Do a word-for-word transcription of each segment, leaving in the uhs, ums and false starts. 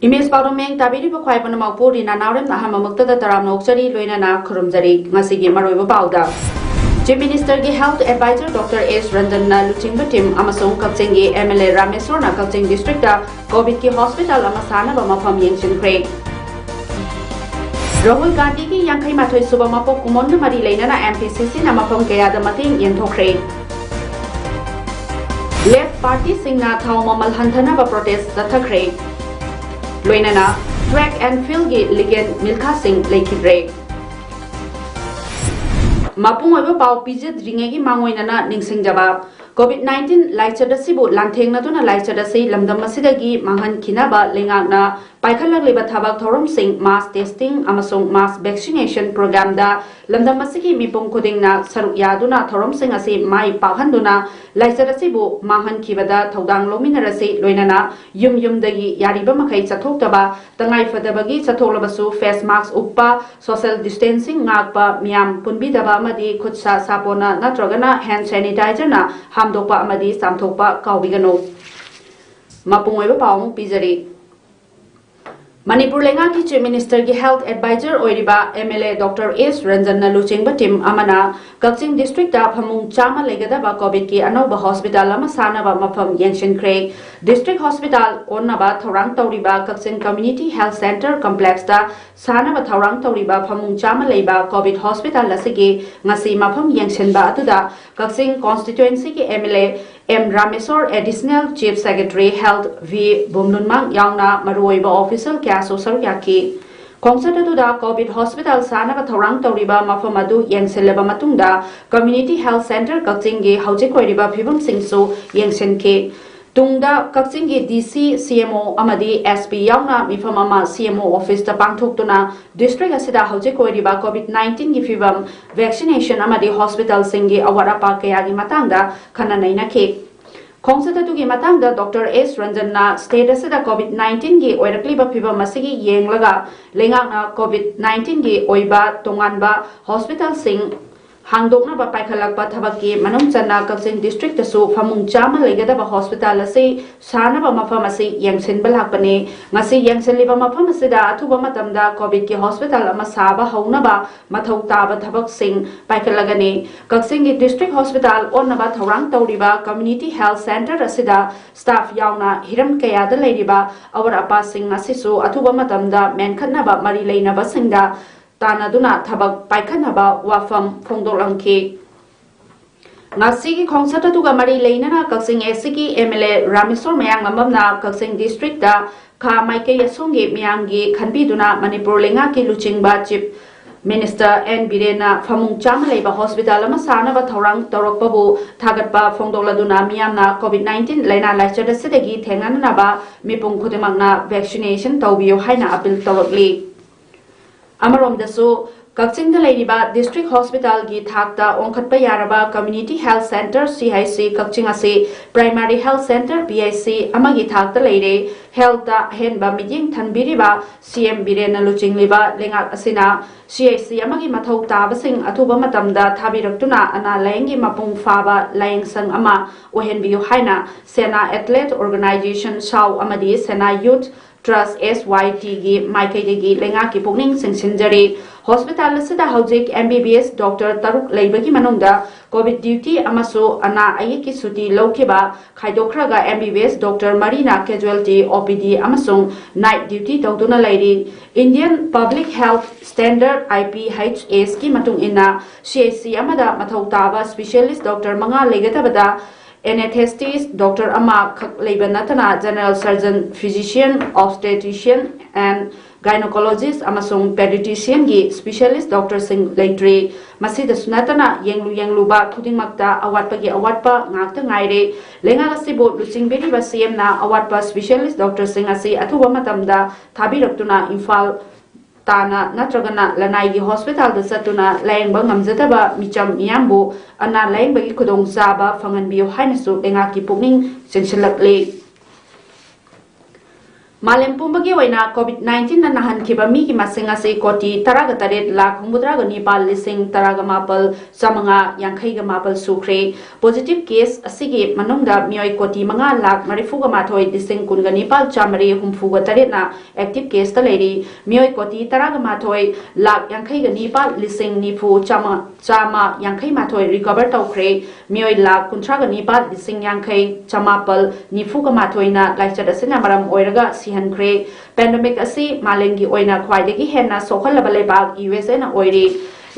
Image ꯄꯥꯎꯗꯝ ꯃꯌꯦꯛ ꯇꯥꯕꯤꯔꯤꯕ ꯈ꯭ꯋꯥꯏ ꯄꯨꯝꯅꯃꯛꯄꯨ ꯔꯤꯅꯥ ꯅꯥꯎꯔꯦꯝꯅ ꯑꯍꯥꯟꯕꯃꯛꯇꯗ ꯇꯔꯥꯝꯅ ꯑꯣꯛꯆꯔꯤ, ꯂꯣꯏꯅꯅ ꯈꯨꯔꯨꯝꯖꯔꯤ꯫ ꯉꯁꯤꯒꯤ ꯃꯔꯨꯑꯣꯏꯕ ꯄꯥꯎꯗ, Chief Minister ꯒꯤ Health Advisor Doctor S ꯔꯟꯖꯟꯅ ꯂꯨꯆꯤꯡꯕ team ꯑꯃꯁꯨꯡ ꯀꯛꯆꯤꯡꯒꯤ M L A ꯔꯥꯃꯦꯁꯣꯔꯅ Kakching district ꯇ COVID ꯀꯤ hospital ꯑꯃ ꯁꯥꯅꯕ ꯃꯐꯝ ꯌꯦꯡꯁꯤꯟꯈ꯭ꯔꯦ꯫ ꯔꯥꯍꯨꯜ ꯒꯥꯟꯙꯤꯒꯤ ꯌꯥꯡꯈꯩ ꯃꯥꯊꯣꯏ ꯁꯨꯕ ꯃꯄꯣꯛ ꯀꯨꯝꯑꯣꯟꯒ ꯃꯔꯤ ꯂꯩꯅꯅ M P C C ꯅ ꯃꯐꯝ ꯀꯌꯥꯗ ꯃꯇꯦꯡ ꯌꯦꯟꯊꯣꯛꯈ꯭ꯔꯦ꯫ Left party ꯁꯤꯡꯅ ꯊꯥꯎ ꯃꯃꯜ ꯍꯟꯊꯅꯕ protest ꯆꯠꯊꯈ꯭ꯔꯦ꯫ ꯂꯣꯏꯅꯅ track and field ꯒꯤ legend ꯃꯤꯜꯈꯥ ꯁꯤꯡ ꯂꯩꯈꯤꯗ꯭ꯔꯦ꯫ ꯃꯄꯨꯡ ꯑꯣꯏꯕ ꯄꯥꯎ ꯄꯤꯖꯗ꯭ꯔꯤꯉꯩꯒꯤ ꯃꯥꯡꯑꯣꯏꯅꯅ ꯅꯤꯡꯁꯤꯡꯖꯕ, COVID nineteen ꯂꯥꯏꯆꯠ ꯑꯁꯤꯕꯨ ꯂꯥꯟꯊꯦꯡꯅꯗꯨꯅ ꯂꯥꯏꯆꯠ ꯑꯁꯤ ꯂꯝꯗꯝ ꯑꯁꯤꯗꯒꯤ ꯃꯥꯡꯍꯟꯈꯤꯅꯕ ꯂꯩꯉꯥꯛꯅ ꯄꯥꯏꯈꯠꯂꯛꯂꯤꯕ ꯊꯕꯛ ꯊꯧꯔꯝꯁꯤꯡ, mass testing ꯑꯃꯁꯨꯡ mass vaccination program ꯗ ꯂꯝꯗꯝ ꯑꯁꯤꯒꯤ ꯃꯤꯄꯨꯝ ꯈꯨꯗꯤꯡꯅ ꯁꯔꯨꯛ ꯌꯥꯗꯨꯅ ꯊꯧꯔꯝꯁꯤꯡ ꯑꯁꯤ ꯃꯥꯏ ꯄꯥꯛꯍꯟꯗꯨꯅ ꯂꯥꯏꯆꯠ ꯑꯁꯤꯕꯨ ꯃꯥꯡꯍꯟꯈꯤꯕꯗ ꯊꯧꯗꯥꯡ ꯂꯧꯃꯤꯟꯅꯔꯁꯤ꯫ ꯂꯣꯏꯅꯅ ꯌꯨꯝ ꯌꯨꯝꯗꯒꯤ ꯌꯥꯔꯤꯕ ꯃꯈꯩ ꯆꯠꯊꯣꯛꯇꯕ, ꯇꯉꯥꯏ ꯐꯗꯕꯒꯤ ꯆꯠꯊꯣꯛꯂꯕꯁꯨ face mask ꯎꯞꯄ, social distancing ꯉꯥꯛꯄ, ꯃꯤꯌꯥꯝ ꯄꯨꯟꯕꯤꯗꯕ ꯑꯃꯗꯤ ꯈꯨꯠ ꯁꯥ ꯁꯥꯄꯣꯟꯅ ꯅꯠꯇ꯭ꯔꯒꯅ hand sanitizer ꯅ ꯍꯥꯝꯗꯣꯛꯄ ꯑꯃꯗꯤ ꯆꯥꯝꯊꯣꯛꯄ ꯀꯥꯎꯕꯤꯒꯅꯨ꯫ ꯃꯄꯨꯡ ꯑꯣꯏꯕ ꯄꯥꯎ ꯑꯃꯨꯛ ꯄꯤꯖꯔꯤ꯫ ꯃꯅꯤꯄꯨꯔ ꯂꯩꯉꯥꯛꯀꯤ Chief Minister ꯒꯤ Health Advisor ꯑꯣꯏꯔꯤꯕ M L A Doctor S ꯔꯟꯖꯟꯅ ꯂꯨꯆꯤꯡꯕ team ꯑꯃꯅ ꯀꯛꯆꯤꯡ district ꯇ ꯐꯃꯨꯡ ꯆꯥꯝꯃ ꯂꯩꯒꯗꯕ COVID ꯀꯤ ꯑꯅꯧꯕ hospital ꯑꯃ ꯁꯥꯅꯕ ꯃꯐꯝ ꯌꯦꯡꯁꯤꯟꯈ꯭ꯔꯦ꯫ District hospital ꯑꯣꯟꯅꯕ ꯊꯧꯔꯥꯡ ꯇꯧꯔꯤꯕ ꯀꯛꯆꯤꯡ Community Health Center complex ꯇ ꯁꯥꯅꯕ ꯊꯧꯔꯥꯡ ꯇꯧꯔꯤꯕ ꯐꯃꯨꯡ ꯆꯥꯝꯃ ꯂꯩꯕ COVID hospital ꯑꯁꯤꯒꯤ ꯉꯁꯤ ꯃꯐꯝ ꯌꯦꯡꯁꯤꯟꯕ ꯑꯗꯨꯗ ꯀꯛꯆꯤꯡ constituency ꯒꯤ M L A M Rameshwor, Additional Chief Secretary Health V ꯕꯨꯝꯂꯨꯟꯃꯥꯡ ꯌꯥꯎꯅ ꯃꯔꯨꯑꯣꯏꯕ official ꯀꯌꯥꯁꯨ ꯁꯔꯨꯛ ꯌꯥꯈꯤ꯫ ꯈꯣꯡꯆꯠ ꯑꯗꯨꯗ COVID hospital ꯁꯥꯅꯕ ꯊꯧꯔꯥꯡ ꯇꯧꯔꯤꯕ ꯃꯐꯝ ꯑꯗꯨ ꯌꯦꯡꯁꯤꯜꯂꯕ ꯃꯇꯨꯡꯗ Community Health Center ꯀꯛꯆꯤꯡꯒꯤ ꯍꯧꯖꯤꯛ ꯑꯣꯏꯔꯤꯕ ꯐꯤꯕꯝꯁꯤꯡꯁꯨ ꯌꯦꯡꯁꯤꯟꯈꯤ꯫ ꯇꯨꯡꯗ ꯀꯛꯆꯤꯡꯒꯤ D C, C M O ꯑꯃꯗꯤ S P ꯌꯥꯎꯅ ꯃꯤꯐꯝ ꯑꯃ C M O officeꯇ ꯄꯥꯡꯊꯣꯛꯇꯨꯅ district ꯑꯁꯤꯗ ꯍꯧꯖꯤꯛ ꯑꯣꯏꯔꯤꯕ COVID nineteenꯒꯤ ꯐꯤꯕꯝ, vaccination ꯑꯃꯗꯤ hospitalꯁꯤꯡꯒꯤ ꯑꯋꯥꯠ ꯑꯄꯥ ꯀꯌꯥꯒꯤ ꯃꯇꯥꯡꯗ ꯈꯟꯅ ꯅꯩꯅꯈꯤ꯫ ꯈꯣꯡꯆꯠ ꯑꯗꯨꯒꯤ ꯃꯇꯥꯡꯗ Doctor S Ranjanꯅ state ꯑꯁꯤꯗ COVID nineteenꯒꯤ ꯑꯣꯏꯔꯛꯂꯤꯕ ꯐꯤꯕꯝ ꯑꯁꯤꯒꯤ ꯌꯦꯡꯂꯒ ꯂꯩꯉꯥꯛꯅ COVID nineteenꯒꯤ ꯑꯣꯏꯕ ꯇꯣꯉꯥꯟꯕ hospitalꯁꯤꯡ ꯍꯥꯡꯗꯣꯛꯅꯕ ꯄꯥꯏꯈꯠꯂꯛꯄ ꯊꯕꯛꯀꯤ ꯃꯅꯨꯡ ꯆꯟꯅ ꯀꯛꯆꯤꯡ districtꯇꯁꯨ ꯐꯃꯨꯡ ꯆꯥꯝꯃ ꯂꯩꯒꯗꯕ hospital ꯑꯁꯤ ꯁꯥꯅꯕ ꯃꯐꯝ ꯑꯁꯤ ꯌꯦꯡꯁꯤꯟꯕ ꯂꯥꯛꯄꯅꯤ꯫ ꯉꯁꯤ ꯌꯦꯡꯁꯤꯜꯂꯤꯕ ꯃꯐꯝ ꯑꯁꯤꯗ ꯑꯊꯨꯕ ꯃꯇꯝꯗ COVIDꯀꯤ hospital ꯑꯃ ꯁꯥꯕ ꯍꯧꯅꯕ ꯃꯊꯧ ꯇꯥꯕ ꯊꯕꯛꯁꯤꯡ ꯄꯥꯏꯈꯠꯂꯒꯅꯤ꯫ ꯀꯛꯆꯤꯡꯒꯤ district hospital ꯑꯣꯟꯅꯕ ꯊꯧꯔꯥꯡ ꯇꯧꯔꯤꯕ community health centre ꯑꯁꯤꯗ staff ꯌꯥꯎꯅ ꯍꯤꯔꯝ ꯀꯌꯥꯗ ꯂꯩꯔꯤꯕ ꯑꯋꯥꯠ ꯑꯄꯥꯁꯤꯡ ꯑꯁꯤꯁꯨ ꯑꯊꯨꯕ ꯃꯇꯝꯗ ꯃꯦꯟꯈꯠꯅꯕ ꯃꯔꯤ ꯂꯩꯅꯕꯁꯤꯡꯗ ꯇꯥꯟꯅꯗꯨꯅ ꯊꯕꯛ ꯄꯥꯏꯈꯠꯅꯕ ꯋꯥꯐꯝ ꯐꯣꯡꯗꯣꯛꯂꯝꯈꯤ꯫ ꯉꯁꯤꯒꯤ ꯈꯣꯡꯆꯠ ꯑꯗꯨꯒ ꯃꯔꯤ ꯂꯩꯅꯅ ꯀꯛꯆꯤꯡ ACꯒꯤ MLA ꯔꯥꯃꯦꯁꯣꯔ ꯃꯌꯥꯡꯂꯝꯕꯝꯅ ꯀꯛꯆꯤꯡ districtꯇ ꯈꯥ ꯃꯥꯏꯀꯩ ꯑꯁꯣꯝꯒꯤ ꯃꯤꯌꯥꯝꯒꯤ ꯈꯟꯕꯤꯗꯨꯅ ꯃꯅꯤꯄꯨꯔ ꯂꯩꯉꯥꯛꯀꯤ ꯂꯨꯆꯤꯡꯕ Chief Minister N ꯕꯤꯔꯦꯟꯅ ꯐꯃꯨꯡ ꯆꯥꯝꯃ ꯂꯩꯕ hospital ꯑꯃ ꯁꯥꯅꯕ ꯊꯧꯔꯥꯡ ꯇꯧꯔꯛꯄꯕꯨ ꯊꯥꯒꯠꯄ ꯐꯣꯡꯗꯣꯛꯂꯗꯨꯅ ꯃꯤꯌꯥꯝꯅ COVID nineteen ꯂꯥꯏꯅꯥ ꯂꯥꯏꯆꯠ ꯑꯁꯤꯗꯒꯤ ꯊꯦꯡꯅꯅꯅꯕ ꯃꯤꯄꯨꯝ ꯈꯨꯗꯤꯡꯃꯛꯅ vaccination ꯇꯧꯕꯤꯌꯨ ꯍꯥꯏꯅ appeal ꯇꯧꯔꯛꯂꯤ꯫ ꯑꯃꯔꯣꯝꯗꯁꯨ, ꯀꯛꯆꯤꯡꯗ ꯂꯩꯔꯤꯕ district hospitalꯒꯤ ꯊꯥꯛꯇ ꯑꯣꯟꯈꯠꯄ ꯌꯥꯔꯕ community health centre, C H C, ꯀꯛꯆꯤꯡ ꯑꯁꯤ primary health centre, P H C, ꯑꯃꯒꯤ ꯊꯥꯛꯇ ꯂꯩꯔꯦ꯫ Healthꯇ ꯑꯍꯦꯟꯕ ꯃꯤꯠꯌꯦꯡ ꯊꯝꯕꯤꯔꯤꯕ CM ꯕꯤꯔꯦꯟꯅ ꯂꯨꯆꯤꯡꯂꯤꯕ ꯂꯩꯉꯥꯛ ꯑꯁꯤꯅ C H C ꯑꯃꯒꯤ ꯃꯊꯧ ꯇꯥꯕꯁꯤꯡ ꯑꯊꯨꯕ ꯃꯇꯝꯗ ꯊꯥꯕꯤꯔꯛꯇꯨꯅ ꯑꯅꯥ ꯂꯥꯌꯦꯡꯒꯤ ꯃꯄꯨꯡ ꯐꯥꯕ ꯂꯥꯌꯦꯡꯁꯪ ꯑꯃ ꯑꯣꯏꯍꯟꯕꯤꯌꯨ ꯍꯥꯏꯅ ꯁꯦꯅꯥ Athlete Organisation, SAU, ꯑꯃꯗꯤ ꯁꯦꯅꯥ Youth Trust, S Y Tꯒꯤ ꯃꯥꯏꯀꯩꯗꯒꯤ ꯂꯩꯉꯥꯛꯀꯤ ꯄꯨꯛꯅꯤꯡ ꯆꯤꯡꯁꯤꯟꯖꯔꯤ꯫ Hospital ꯑꯁꯤꯗ ꯍꯧꯖꯤꯛ MBBS doctor ꯇꯔꯨꯛ ꯂꯩꯕꯒꯤ ꯃꯅꯨꯡꯗ COVID duty ꯑꯃꯁꯨ ꯑꯅꯥ ꯑꯌꯦꯛꯀꯤ ꯁꯨꯇꯤ ꯂꯧꯈꯤꯕ ꯈꯥꯏꯗꯣꯛꯈ꯭ꯔꯒ MBBS doctor ꯃꯔꯤꯅ casualty, OPD ꯑꯃꯁꯨꯡ night duty ꯇꯧꯗꯨꯅ ꯂꯩꯔꯤ꯫ Indian Public Health Standard, IPHSꯀꯤ ꯃꯇꯨꯡ ꯏꯟꯅ CHC ꯑꯃꯗ ꯃꯊꯧ ꯇꯥꯕ specialist doctor ꯃꯉꯥ ꯂꯩꯒꯗꯕꯗ Anesthetist doctor ꯑꯃꯈꯛ ꯂꯩꯕ ꯅꯠꯇꯅ general surgeon, physician, obstetrician and gynecologist ꯑꯃꯁꯨꯡ pediatricianꯒꯤ specialist doctorꯁꯤꯡ ꯂꯩꯇ꯭ꯔꯤ꯫ ꯃꯁꯤꯗꯁꯨ ꯅꯠꯇꯅ ꯌꯦꯡꯂꯨ ꯌꯦꯡꯂꯨꯕ ꯈꯨꯗꯤꯡꯃꯛꯇ ꯑꯋꯥꯠꯄꯒꯤ ꯑꯋꯥꯠꯄ ꯉꯥꯛꯇ ꯉꯥꯏꯔꯦ꯫ ꯂꯩꯉꯥꯛ ꯑꯁꯤꯕꯨ ꯂꯨꯆꯤꯡꯕꯤꯔꯤꯕ ꯁꯤ ꯑꯦꯝꯅ ꯑꯋꯥꯠꯄ specialist doctorꯁꯤꯡ ꯑꯁꯤ ꯑꯊꯨꯕ ꯃꯇꯝꯗ ꯊꯥꯕꯤꯔꯛꯇꯨꯅ ꯏꯝꯐꯥꯜ ꯇꯥꯅ ꯅꯠꯇ꯭ꯔꯒꯅ ꯂꯅꯥꯏꯒꯤ ꯍꯣꯁꯄꯤꯇꯥꯜꯗ ꯆꯠꯇꯨꯅ ꯂꯥꯌꯦꯡꯕ ꯉꯝꯖꯗꯕ ꯃꯤꯆꯝ ꯃꯤꯌꯥꯝꯕꯨ ꯑꯅꯥ ꯂꯥꯌꯦꯡꯕꯒꯤ ꯈꯨꯗꯣꯡꯆꯥꯕ ꯐꯪꯍꯟꯕꯤꯌꯨ ꯍꯥꯏꯅꯁꯨ ꯂꯩꯉꯥꯛꯀꯤ ꯄꯨꯛꯅꯤꯡ ꯆꯤꯡꯁꯤꯜꯂꯛꯂꯤ꯫ ꯃꯥꯂꯦꯝ ꯄꯨꯝꯕꯒꯤ ꯑꯣꯏꯅ COVID nineteenꯅ ꯅꯥꯍꯟꯈꯤꯕ ꯃꯤꯒꯤ ꯃꯁꯤꯡ ꯑꯁꯤ ꯀꯣꯇꯤ ꯇꯔꯥꯒ ꯇꯔꯦꯠ ꯂꯥꯈ ꯍꯨꯝꯐꯨꯇꯔꯥꯒ ꯅꯤꯄꯥꯜ ꯂꯤꯁꯤꯡ ꯇꯔꯥꯒ ꯃꯥꯄꯜ ꯆꯥꯃꯉꯥ ꯌꯥꯡꯈꯩꯒ ꯃꯥꯄꯜ ꯁꯨꯈ꯭ꯔꯦ꯫ Positive case ꯑꯁꯤꯒꯤ ꯃꯅꯨꯡꯗ ꯃꯤꯑꯣꯏ ꯀꯣꯇꯤ ꯃꯉꯥ ꯂꯥꯈ ꯃꯔꯤꯐꯨꯒ ꯃꯥꯊꯣꯏ ꯂꯤꯁꯤꯡ ꯀꯨꯟꯒ ꯅꯤꯄꯥꯜ ꯆꯥꯃꯔꯤ ꯍꯨꯝꯐꯨꯒ ꯇꯔꯦꯠꯅ active caseꯇ ꯂꯩꯔꯤ꯫ ꯃꯤꯑꯣꯏ ꯀꯣꯇꯤ ꯇꯔꯥꯒ ꯃꯥꯊꯣꯏ ꯂꯥꯈ ꯌꯥꯡꯈꯩꯒ ꯅꯤꯄꯥꯜ ꯂꯤꯁꯤꯡ ꯅꯤꯐꯨ ꯆꯥꯃ ꯆꯥꯝꯃ ꯌꯥꯡꯈꯩ ꯃꯥꯊꯣꯏ recover ꯇꯧꯈ꯭ꯔꯦ꯫ ꯃꯤꯑꯣꯏ ꯂꯥꯈ ꯀꯨꯟꯊ꯭ꯔꯥꯒ ꯅꯤꯄꯥꯜ ꯂꯤꯁꯤꯡ ꯌꯥꯡꯈꯩ ꯆꯃꯥꯄꯜ ꯅꯤꯐꯨꯒ ꯃꯥꯊꯣꯏꯅ ꯂꯥꯏꯆꯠ ꯑꯁꯤꯅ ꯃꯔꯝ ꯑꯣꯏꯔꯒ ꯁꯤꯍꯟꯈ꯭ꯔꯦ꯫ Pandemic ꯑꯁꯤ ꯃꯥꯂꯦꯝꯒꯤ ꯑꯣꯏꯅ ꯈ꯭ꯋꯥꯏꯗꯒꯤ ꯍꯦꯟꯅ ꯁꯣꯛꯍꯜꯂꯕ ꯂꯩꯕꯥꯛ ꯌꯨ ꯑꯦꯁ ꯑꯦꯅ ꯑꯣꯏꯔꯤ꯫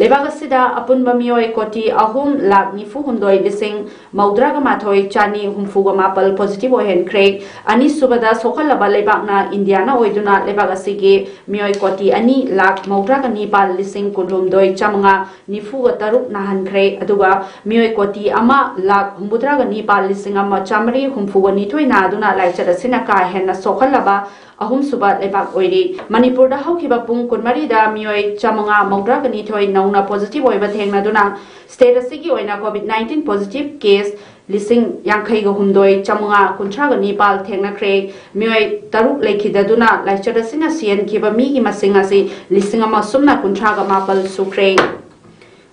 ꯂꯩꯕꯥꯛ ꯑꯁꯤꯗ ꯑꯄꯨꯟꯕ ꯃꯤꯑꯣꯏ ꯀꯣꯇꯤ ꯑꯍꯨꯝ ꯂꯥꯈ ꯅꯤꯐꯨ ꯍꯨꯝꯗꯣꯏ ꯂꯤꯁꯤꯡ ꯃꯧꯗ꯭ꯔꯥꯒ ꯃꯥꯊꯣꯏ ꯆꯥꯅꯤ ꯍꯨꯝꯐꯨꯒ ꯃꯥꯄꯜ positive ꯑꯣꯏꯍꯟꯈ꯭ꯔꯦ꯫ ꯑꯅꯤꯁꯨꯕꯗ ꯁꯣꯛꯍꯜꯂꯕ ꯂꯩꯕꯥꯛꯅ ꯏꯟꯗꯤꯌꯥꯅ ꯑꯣꯏꯗꯨꯅ ꯂꯩꯕꯥꯛ ꯑꯁꯤꯒꯤ ꯃꯤꯑꯣꯏ ꯀꯣꯇꯤ ꯑꯅꯤ ꯂꯥꯈ ꯃꯧꯗ꯭ꯔꯥꯒ ꯅꯤꯄꯥꯜ ꯂꯤꯁꯤꯡ ꯀꯨꯟꯍꯨꯝꯗꯣꯏ ꯆꯥꯃꯉꯥ ꯅꯤꯐꯨꯒ ꯇꯔꯨꯛ ꯅꯥꯍꯟꯈ꯭ꯔꯦ꯫ ꯑꯗꯨꯒ ꯃꯤꯑꯣꯏ ꯀꯣꯇꯤ ꯑꯃ ꯂꯥꯈ ꯍꯨꯝꯐꯨꯇꯔꯥꯒ ꯅꯤꯄꯥꯜ ꯂꯤꯁꯤꯡ ꯑꯃ ꯆꯥꯃꯔꯤ ꯍꯨꯝꯐꯨꯒ ꯅꯤꯊꯣꯏ ꯅꯥꯗꯨꯅ ꯂꯥꯏꯆꯠ ꯑꯁꯤꯅ ꯀꯥ ꯍꯦꯟꯅ ꯁꯣꯛꯍꯜꯂꯕ ꯑꯍꯨꯝꯁꯨꯕ ꯂꯩꯕꯥꯛ ꯑꯣꯏꯔꯤ꯫ ꯃꯅꯤꯄꯨꯔꯗ ꯍꯧꯈꯤꯕ ꯄꯨꯡ ꯀꯨꯟꯃꯔꯤꯗ ꯃꯤꯑꯣꯏ ꯆꯥꯃꯉꯥ ꯃꯧꯗ꯭ꯔꯥꯒ ꯅꯤꯊꯣꯏ ꯅꯧꯅ positive ꯑꯣꯏꯕ ꯊꯦꯡꯅꯗꯨꯅ state ꯑꯁꯤꯒꯤ ꯑꯣꯏꯅ COVID nineteen positive case ꯂꯤꯁꯤꯡ ꯌꯥꯡꯈꯩꯒ ꯍꯨꯝꯗꯣꯏ ꯆꯥꯃꯉꯥ ꯀꯨꯟꯊ꯭ꯔꯥꯒ ꯅꯤꯄꯥꯜ ꯊꯦꯡꯅꯈ꯭ꯔꯦ꯫ ꯃꯤꯑꯣꯏ ꯇꯔꯨꯛ ꯂꯩꯈꯤꯗꯗꯨꯅ ꯂꯥꯏꯆꯠ ꯑꯁꯤꯅ ꯁꯤꯍꯟꯈꯤꯕ ꯃꯤꯒꯤ ꯃꯁꯤꯡ ꯑꯁꯤ ꯂꯤꯁꯤꯡ ꯑꯃ ꯁꯨꯞꯅ ꯀꯨꯟꯊ꯭ꯔꯥꯒ ꯃꯥꯄꯜ ꯁꯨꯈ꯭ꯔꯦ꯫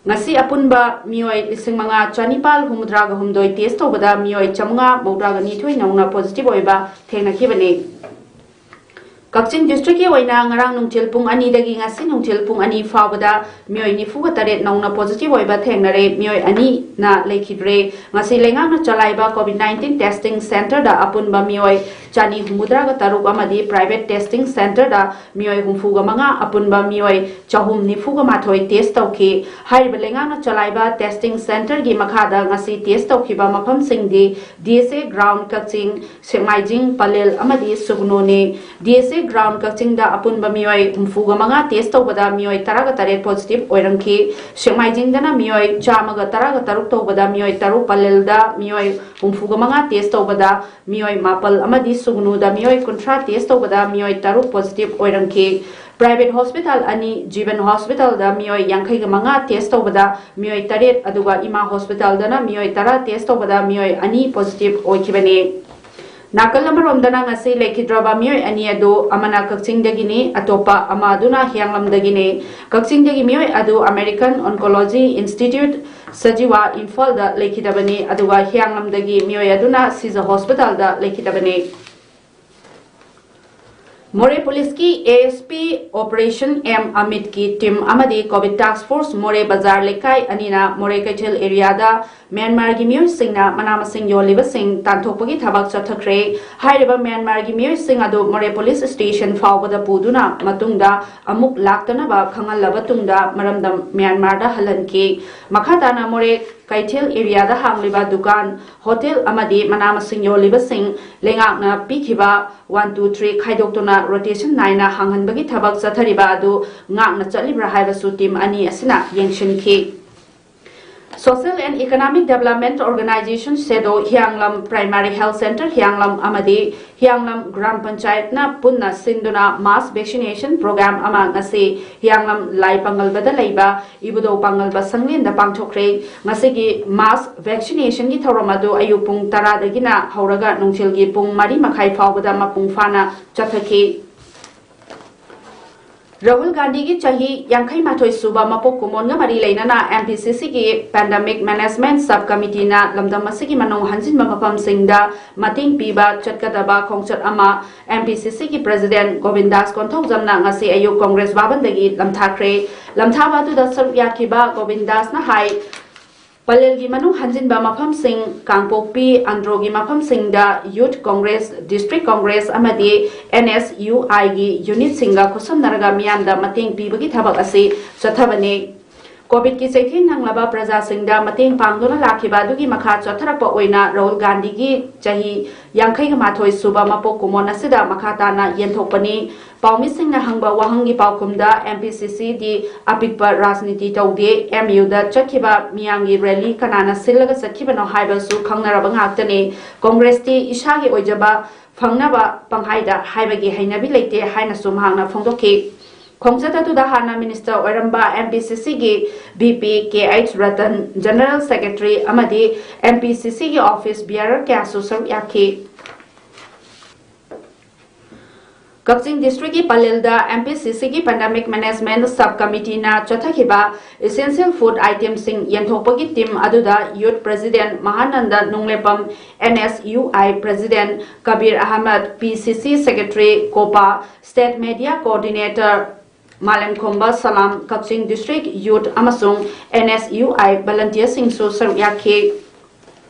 ꯉꯁꯤ ꯑꯄꯨꯟꯕ ꯃꯤꯑꯣꯏ ꯂꯤꯁꯤꯡ ꯃꯉꯥ ꯆꯅꯤꯄꯥꯜ ꯍꯨꯝꯐꯨꯇꯔꯥꯒ ꯍꯨꯝꯗꯣꯏ test ꯇꯧꯕꯗ ꯃꯤꯑꯣꯏ ꯆꯥꯃꯉꯥ ꯃꯧꯗ꯭ꯔꯥꯒ ꯅꯤꯊꯣꯏ ꯅꯧꯅ positive ꯑꯣꯏꯕ ꯊꯦꯡꯅꯈꯤꯕꯅꯤ꯫ ꯀꯛꯆꯤꯡ ꯗꯤꯁꯇ꯭ꯔꯤꯛꯀꯤ ꯑꯣꯏꯅ ꯉꯔꯥꯡ ꯅꯨꯡꯊꯤꯜ ꯄꯨꯡ ꯑꯅꯤꯗꯒꯤ ꯉꯁꯤ ꯅꯨꯡꯊꯤꯜ ꯄꯨꯡ ꯑꯅꯤ ꯐꯥꯎꯕꯗ ꯃꯤꯑꯣꯏ ꯅꯤꯐꯨꯒ ꯇꯔꯦꯠ ꯅꯧꯅ ꯄꯣꯖꯤꯇꯤꯚ ꯑꯣꯏꯕ ꯊꯦꯡꯅꯔꯦ, ꯃꯤꯑꯣꯏ ꯑꯅꯤꯅ ꯂꯩꯈꯤꯗ꯭ꯔꯦ꯫ ꯉꯁꯤ ꯂꯩꯉꯥꯛꯅ ꯆꯂꯥꯏꯕ ꯀꯣꯚꯤꯗ ꯅꯥꯏꯟꯇꯤꯟ ꯇꯦꯁꯇꯤꯡ ꯁꯦꯟꯇꯔꯗ ꯑꯄꯨꯟꯕ ꯃꯤꯑꯣꯏ ꯆꯅꯤ ꯍꯨꯝꯐꯨꯇꯔꯥꯒ ꯇꯔꯨꯛ ꯑꯃꯗꯤ ꯄ꯭ꯔꯥꯏꯚꯦꯠ ꯇꯦꯁꯇꯤꯡ ꯁꯦꯟꯇꯔꯗ ꯃꯤꯑꯣꯏ ꯍꯨꯝꯐꯨꯒ ꯃꯉꯥ, ꯑꯄꯨꯟꯕ ꯃꯤꯑꯣꯏ ꯆꯍꯨꯝ ꯅꯤꯐꯨꯒ ꯃꯥꯊꯣꯏ ꯇꯦꯁ ꯇꯧꯈꯤ꯫ ꯍꯥꯏꯔꯤꯕ ꯂꯩꯉꯥꯛꯅ ꯆꯂꯥꯏꯕ ꯇꯦꯁꯇꯤꯡ ꯁꯦꯟꯇꯔꯒꯤ ꯃꯈꯥꯗ ꯉꯁꯤ ꯇꯦꯁ ꯇꯧꯈꯤꯕ ꯃꯐꯝꯁꯤꯡꯗꯤ ꯗꯤ ꯑꯦꯁ ꯑꯦ ꯒ꯭ꯔꯥꯎꯟ ꯀꯛꯆꯤꯡ, ꯁꯦꯛꯃꯥꯏꯖꯤꯡ, ꯄꯂꯦꯜ ꯑꯃꯗꯤ ꯁꯨꯒꯅꯨꯅꯤ꯫ ꯗꯤ ꯑꯦꯁ ꯑꯦ ꯒ꯭ꯔꯥꯎꯟ ꯀꯛꯆꯤꯡꯗ ꯑꯄꯨꯟꯕ ꯃꯤꯑꯣꯏ ꯍꯨꯝꯐꯨꯒ ꯃꯉꯥ ꯇꯦꯁ ꯇꯧꯕꯗ ꯃꯤꯑꯣꯏ ꯇꯔꯥꯒ ꯇꯔꯦꯠ ꯄꯣꯖꯤꯇꯤꯚ ꯑꯣꯏꯔꯝꯈꯤ꯫ ꯁꯦꯛꯃꯥꯏꯖꯤꯡꯗꯅ ꯃꯤꯑꯣꯏ ꯆꯥꯝꯃꯒ ꯇꯔꯥꯒ ꯇꯔꯨꯛ ꯇꯧꯕꯗ ꯃꯤꯑꯣꯏ ꯇꯔꯨꯛ, ꯄꯂꯦꯜꯗ ꯃꯤꯑꯣꯏ ꯍꯨꯝꯐꯨꯒ ꯃꯉꯥ ꯇꯦꯁ ꯇꯧꯕꯗ ꯃꯤꯑꯣꯏ ꯃꯥꯄꯜ ꯑꯃꯗꯤ ꯁꯨꯒꯅꯨꯗ ꯃꯤꯑꯣꯏ ꯀꯨꯟꯊ꯭ꯔꯥ ꯇꯦꯁ ꯇꯧꯕꯗ ꯃꯤꯑꯣꯏ ꯇꯔꯨꯛ ꯄꯣꯖꯤꯇꯤꯚ ꯑꯣꯏꯔꯝꯈꯤ꯫ ꯄ꯭ꯔꯥꯏꯚꯦꯠ ꯍꯣꯁꯄꯤꯇꯥꯜ ꯑꯅꯤ, ꯖꯤꯕꯟ ꯍꯣꯁꯄꯤꯇꯥꯜꯗ ꯃꯤꯑꯣꯏ ꯌꯥꯡꯈꯩꯒ ꯃꯉꯥ ꯇꯦꯁ ꯇꯧꯕꯗ ꯃꯤꯑꯣꯏ ꯇꯔꯦꯠ, ꯑꯗꯨꯒ ꯏꯃꯥ ꯍꯣꯁꯄꯤꯇꯥꯜꯗꯅ ꯃꯤꯑꯣꯏ ꯇꯔꯥ ꯇꯦꯁ ꯇꯧꯕꯗ ꯃꯤꯑꯣꯏ ꯑꯅꯤ ꯄꯣꯖꯤꯇꯤꯚ ꯑꯣꯏꯈꯤꯕꯅꯤ꯫ ꯅꯥꯀꯜ ꯑꯃꯔꯣꯝꯗꯅ ꯉꯁꯤ ꯂꯩꯈꯤꯗ꯭ꯔꯕ ꯃꯤꯑꯣꯏ ꯑꯅꯤ ꯑꯗꯨ ꯑꯃꯅ ꯀꯛꯆꯤꯡꯗꯒꯤꯅꯤ, ꯑꯇꯣꯞꯄ ꯑꯃ ꯑꯗꯨꯅ ꯍꯤꯌꯥꯡꯂꯝꯗꯒꯤꯅꯤ꯫ ꯀꯛꯆꯤꯡꯗꯒꯤ ꯃꯤꯑꯣꯏ ꯑꯗꯨ ꯑꯃꯦꯔꯤꯀꯟ ꯑꯣꯟꯀꯣꯂꯣꯖꯤ ꯏꯟꯁꯇꯤꯇ꯭ꯌꯨꯠ ꯁꯖꯤꯋꯥ ꯏꯝꯐꯥꯜꯗ ꯂꯩꯈꯤꯗꯕꯅꯤ, ꯑꯗꯨꯒ ꯍꯤꯌꯥꯡꯂꯝꯗꯒꯤ ꯃꯤꯑꯣꯏ ꯑꯗꯨꯅ ꯁꯤꯖ ꯍꯣꯁꯄꯤꯇꯥꯜꯗ ꯂꯩꯈꯤꯗꯕꯅꯤ꯫ ꯃꯣꯔꯦ ꯄꯨꯂꯤꯁꯀꯤ A S P operation M ꯑꯃꯤꯠꯀꯤ ꯇꯤꯝ ꯑꯃꯗꯤ ꯀꯣꯚꯤꯗ ꯇꯥꯁꯛ ꯐꯣꯔꯁ ꯃꯣꯔꯦ ꯕꯖꯥꯔ ꯂꯩꯀꯥꯏ ꯑꯅꯤꯅ ꯃꯣꯔꯦ ꯀꯩꯊꯦꯜ ꯑꯦꯔꯤꯌꯥꯗ ꯃ꯭ꯌꯥꯟꯃꯥꯔꯒꯤ ꯃꯤꯑꯣꯏꯁꯤꯡꯅ ꯃꯅꯥ ꯃꯁꯤꯡ ꯌꯣꯜꯂꯤꯕꯁꯤꯡ ꯇꯥꯟꯊꯣꯛꯄꯒꯤ ꯊꯕꯛ ꯆꯠꯊꯈ꯭ꯔꯦ꯫ ꯍꯥꯏꯔꯤꯕ ꯃ꯭ꯌꯥꯟꯃꯥꯔꯒꯤ ꯃꯤꯑꯣꯏꯁꯤꯡ ꯑꯗꯨ ꯃꯣꯔꯦ ꯄꯨꯂꯤꯁ ꯁ꯭ꯇꯦꯁꯟ ꯐꯥꯎꯕꯗ ꯄꯨꯗꯨꯅ ꯃꯇꯨꯡꯗ ꯑꯃꯨꯛ ꯂꯥꯛꯇꯅꯕ ꯈꯪꯍꯜꯂꯕ ꯇꯨꯡꯗ ꯃꯔꯝꯗꯝ ꯃ꯭ꯌꯥꯟꯃꯥꯔꯗ ꯍꯜꯍꯟꯈꯤ꯫ ꯃꯈꯥ ꯇꯥꯅ ꯃꯣꯔꯦ ꯀꯩꯊꯦꯜ ꯑꯦꯔꯤꯌꯥꯗ ꯍꯥꯡꯂꯤꯕ ꯗꯨꯀꯥꯟ, ꯍꯣꯇꯦꯜ ꯑꯃꯗꯤ ꯃꯅꯥ ꯃꯁꯤꯡ ꯌꯣꯜꯂꯤꯕꯁꯤꯡ ꯂꯩꯉꯥꯛꯅ ꯄꯤꯈꯤꯕ ꯋꯥꯟ ꯇꯨ ꯊ꯭ꯔꯤ ꯈꯥꯏꯗꯣꯛꯇꯨꯅ ꯔꯣꯇꯦꯁꯟ ꯅꯥꯏꯅ ꯍꯥꯡꯍꯟꯕꯒꯤ ꯊꯕꯛ ꯆꯠꯊꯔꯤꯕ ꯑꯗꯨ ꯉꯥꯛꯅ ꯆꯠꯂꯤꯕ꯭ꯔꯥ ꯍꯥꯏꯕꯁꯨ ꯇꯤꯝ ꯑꯅꯤ ꯑꯁꯤꯅ ꯌꯦꯡꯁꯤꯟꯈꯤ꯫ Social and Economic Development Organization, ꯁꯦꯗꯣ, ꯍꯤꯌꯥꯡꯂꯝ Primary Health Centre ꯍꯤꯌꯥꯡꯂꯝ ꯑꯃꯗꯤ ꯍꯤꯌꯥꯡꯂꯝ ꯒ꯭ꯔꯥꯝ ꯄꯟꯆꯥꯌꯠꯅ ꯄꯨꯟꯅ ꯁꯤꯟꯗꯨꯅ ꯃꯥꯁ ꯚꯦꯛꯁꯤꯅꯦꯁꯟ ꯄ꯭ꯔꯣꯒ꯭ꯔꯥꯝ ꯑꯃ ꯉꯁꯤ ꯍꯤꯌꯥꯡꯂꯝ ꯂꯥꯏ ꯄꯥꯡꯒꯜꯕꯗ ꯂꯩꯕ ꯏꯕꯨꯙꯧ ꯄꯥꯡꯒꯜꯕ ꯁꯪꯂꯦꯟꯗ ꯄꯥꯡꯊꯣꯛꯈ꯭ꯔꯦ꯫ ꯉꯁꯤꯒꯤ ꯃꯥꯁ ꯚꯦꯛꯁꯤꯅꯦꯁꯟꯒꯤ ꯊꯧꯔꯝ ꯑꯗꯨ ꯑꯌꯨꯛ ꯄꯨꯡ ꯇꯔꯥꯗꯒꯤꯅ ꯍꯧꯔꯒ ꯅꯨꯡꯊꯤꯜꯒꯤ ꯄꯨꯡ ꯃꯔꯤ ꯃꯈꯥꯏ ꯐꯥꯎꯕꯗ ꯃꯄꯨꯡ ꯐꯥꯅ ꯆꯠꯊꯈꯤ꯫ ꯔꯥꯍꯨꯜ ꯒꯥꯟꯙꯤꯒꯤ ꯆꯍꯤ ꯌꯥꯡꯈꯩ ꯃꯥꯊꯣꯏ ꯁꯨꯕ ꯃꯄꯣꯛ ꯀꯨꯝꯑꯣꯟꯒ ꯃꯔꯤ ꯂꯩꯅꯅ M P C C ꯒꯤ Pandemic Management Sub Committee ꯅ ꯂꯝꯗꯝ ꯑꯁꯤꯒꯤ ꯃꯅꯨꯡ ꯍꯟꯖꯤꯟꯕ ꯃꯐꯝꯁꯤꯡꯗ ꯃꯇꯦꯡ ꯄꯤꯕ ꯆꯠꯀꯗꯕ ꯈꯣꯡꯆꯠ ꯑꯃ M P C C ꯒꯤ President ꯒꯣꯕꯤꯟꯗꯥꯁ ꯀꯣꯟꯊꯧꯖꯝꯅ ꯉꯁꯤ ꯑꯌꯨꯛ ꯀꯣꯡꯒ꯭ꯔꯦꯁ ꯚꯕꯟꯗꯒꯤ ꯂꯝꯊꯥꯈ꯭ꯔꯦ꯫ ꯂꯝꯊꯥꯕ ꯑꯗꯨꯗ ꯁꯔꯨꯛ ꯌꯥꯈꯤꯕ ꯒꯣꯕꯤꯟꯗꯥꯁꯅ ꯍꯥꯏ, ꯄꯂꯦꯜꯒꯤ ꯃꯅꯨꯡ ꯍꯟꯖꯤꯟꯕ ꯃꯐꯝꯁꯤꯡ, ꯀꯥꯡꯄꯣꯛꯄꯤ, ꯑꯟꯗ꯭ꯔꯣꯒꯤ ꯃꯐꯝꯁꯤꯡꯗ Youth Congress, District Congress ꯑꯃꯗꯤ N S U I ꯒꯤ unit ꯁꯤꯡꯒ ꯈꯨꯠꯁꯝꯅꯔꯒ ꯃꯤꯌꯥꯝꯗ ꯃꯇꯦꯡ ꯄꯤꯕꯒꯤ ꯊꯕꯛ ꯑꯁꯤ ꯆꯠꯊꯕꯅꯤ꯫ COVID ꯀꯤ ꯆꯩꯊꯦꯡ ꯅꯪꯂꯕ ꯄ꯭ꯔꯖꯥꯁꯤꯡꯗ ꯃꯇꯦꯡ ꯄꯥꯡꯗꯨꯅ ꯂꯥꯛꯈꯤꯕ ꯑꯗꯨꯒꯤ ꯃꯈꯥ ꯆꯠꯊꯔꯛꯄ ꯑꯣꯏꯅ ꯔꯥꯍꯨꯜ ꯒꯥꯟꯙꯤꯒꯤ ꯆꯍꯤ ꯌꯥꯡꯈꯩꯒ ꯃꯥꯊꯣꯏ ꯁꯨꯕ ꯃꯄꯣꯛ ꯀꯨꯝꯑꯣꯟ ꯑꯁꯤꯗ ꯃꯈꯥ ꯇꯥꯅ ꯌꯦꯟꯊꯣꯛꯄꯅꯤ꯫ ꯄꯥꯎꯃꯤꯁꯤꯡꯅ ꯍꯪꯕ ꯋꯥꯍꯪꯒꯤ ꯄꯥꯎꯈꯨꯝꯗ, M P C C ꯗꯤ ꯑꯄꯤꯛꯄ ꯔꯥꯖꯅꯤꯇꯤ ꯇꯧꯗꯦ, M U ꯗ ꯆꯠꯈꯤꯕ ꯃꯤꯌꯥꯝꯒꯤ rally ꯀꯅꯥꯅ ꯁꯤꯜꯂꯒ ꯆꯠꯈꯤꯕꯅꯣ ꯍꯥꯏꯕꯁꯨ ꯈꯪꯅꯔꯕ ꯉꯥꯛꯇꯅꯤ꯫ ꯀꯣꯡꯒ꯭ꯔꯦꯁꯇꯤ ꯏꯁꯥꯒꯤ ꯑꯣꯏꯖꯕ ꯐꯪꯅꯕ ꯄꯪꯍꯥꯏꯗ ꯍꯥꯏꯕꯒꯤ ꯍꯩꯅꯕꯤ ꯂꯩꯇꯦ ꯍꯥꯏꯅꯁꯨ ꯃꯍꯥꯛꯅ ꯐꯣꯡꯗꯣꯛꯈꯤ꯫ ꯈꯣꯡꯆꯠ ꯑꯗꯨꯗ ꯍꯥꯟꯅ minister ꯑꯣꯏꯔꯝꯕ M P C C ꯒꯤ V P K H Ratan, General Secretary ꯑꯃꯗꯤ M P C C ꯒꯤ office bearer ꯀꯌꯥꯁꯨ ꯁꯔꯨꯛ ꯌꯥꯈꯤ꯫ ꯀꯛꯆꯤꯡ district ꯀꯤ ꯄꯂꯦꯜꯗ M P C C ꯒꯤ Pandemic Management Sub Committee ꯅ ꯆꯠꯊꯈꯤꯕ essential food item ꯁꯤꯡ ꯌꯦꯟꯊꯣꯛꯄꯒꯤ team ꯑꯗꯨꯗ Youth President ꯃꯍꯥꯅꯟꯗ ꯅꯨꯡꯂꯦꯄꯝ, N S U I President Kabir Ahmad, P C C Secretary ꯀꯣꯄꯥ, State Media Coordinator ꯃꯥꯂꯦꯝꯈꯣꯝꯕ Salam, Kakching district youth ꯑꯃꯁꯨꯡ N S U I volunteer ꯁꯤꯡꯁꯨ ꯁꯔꯨꯛ ꯌꯥꯈꯤ꯫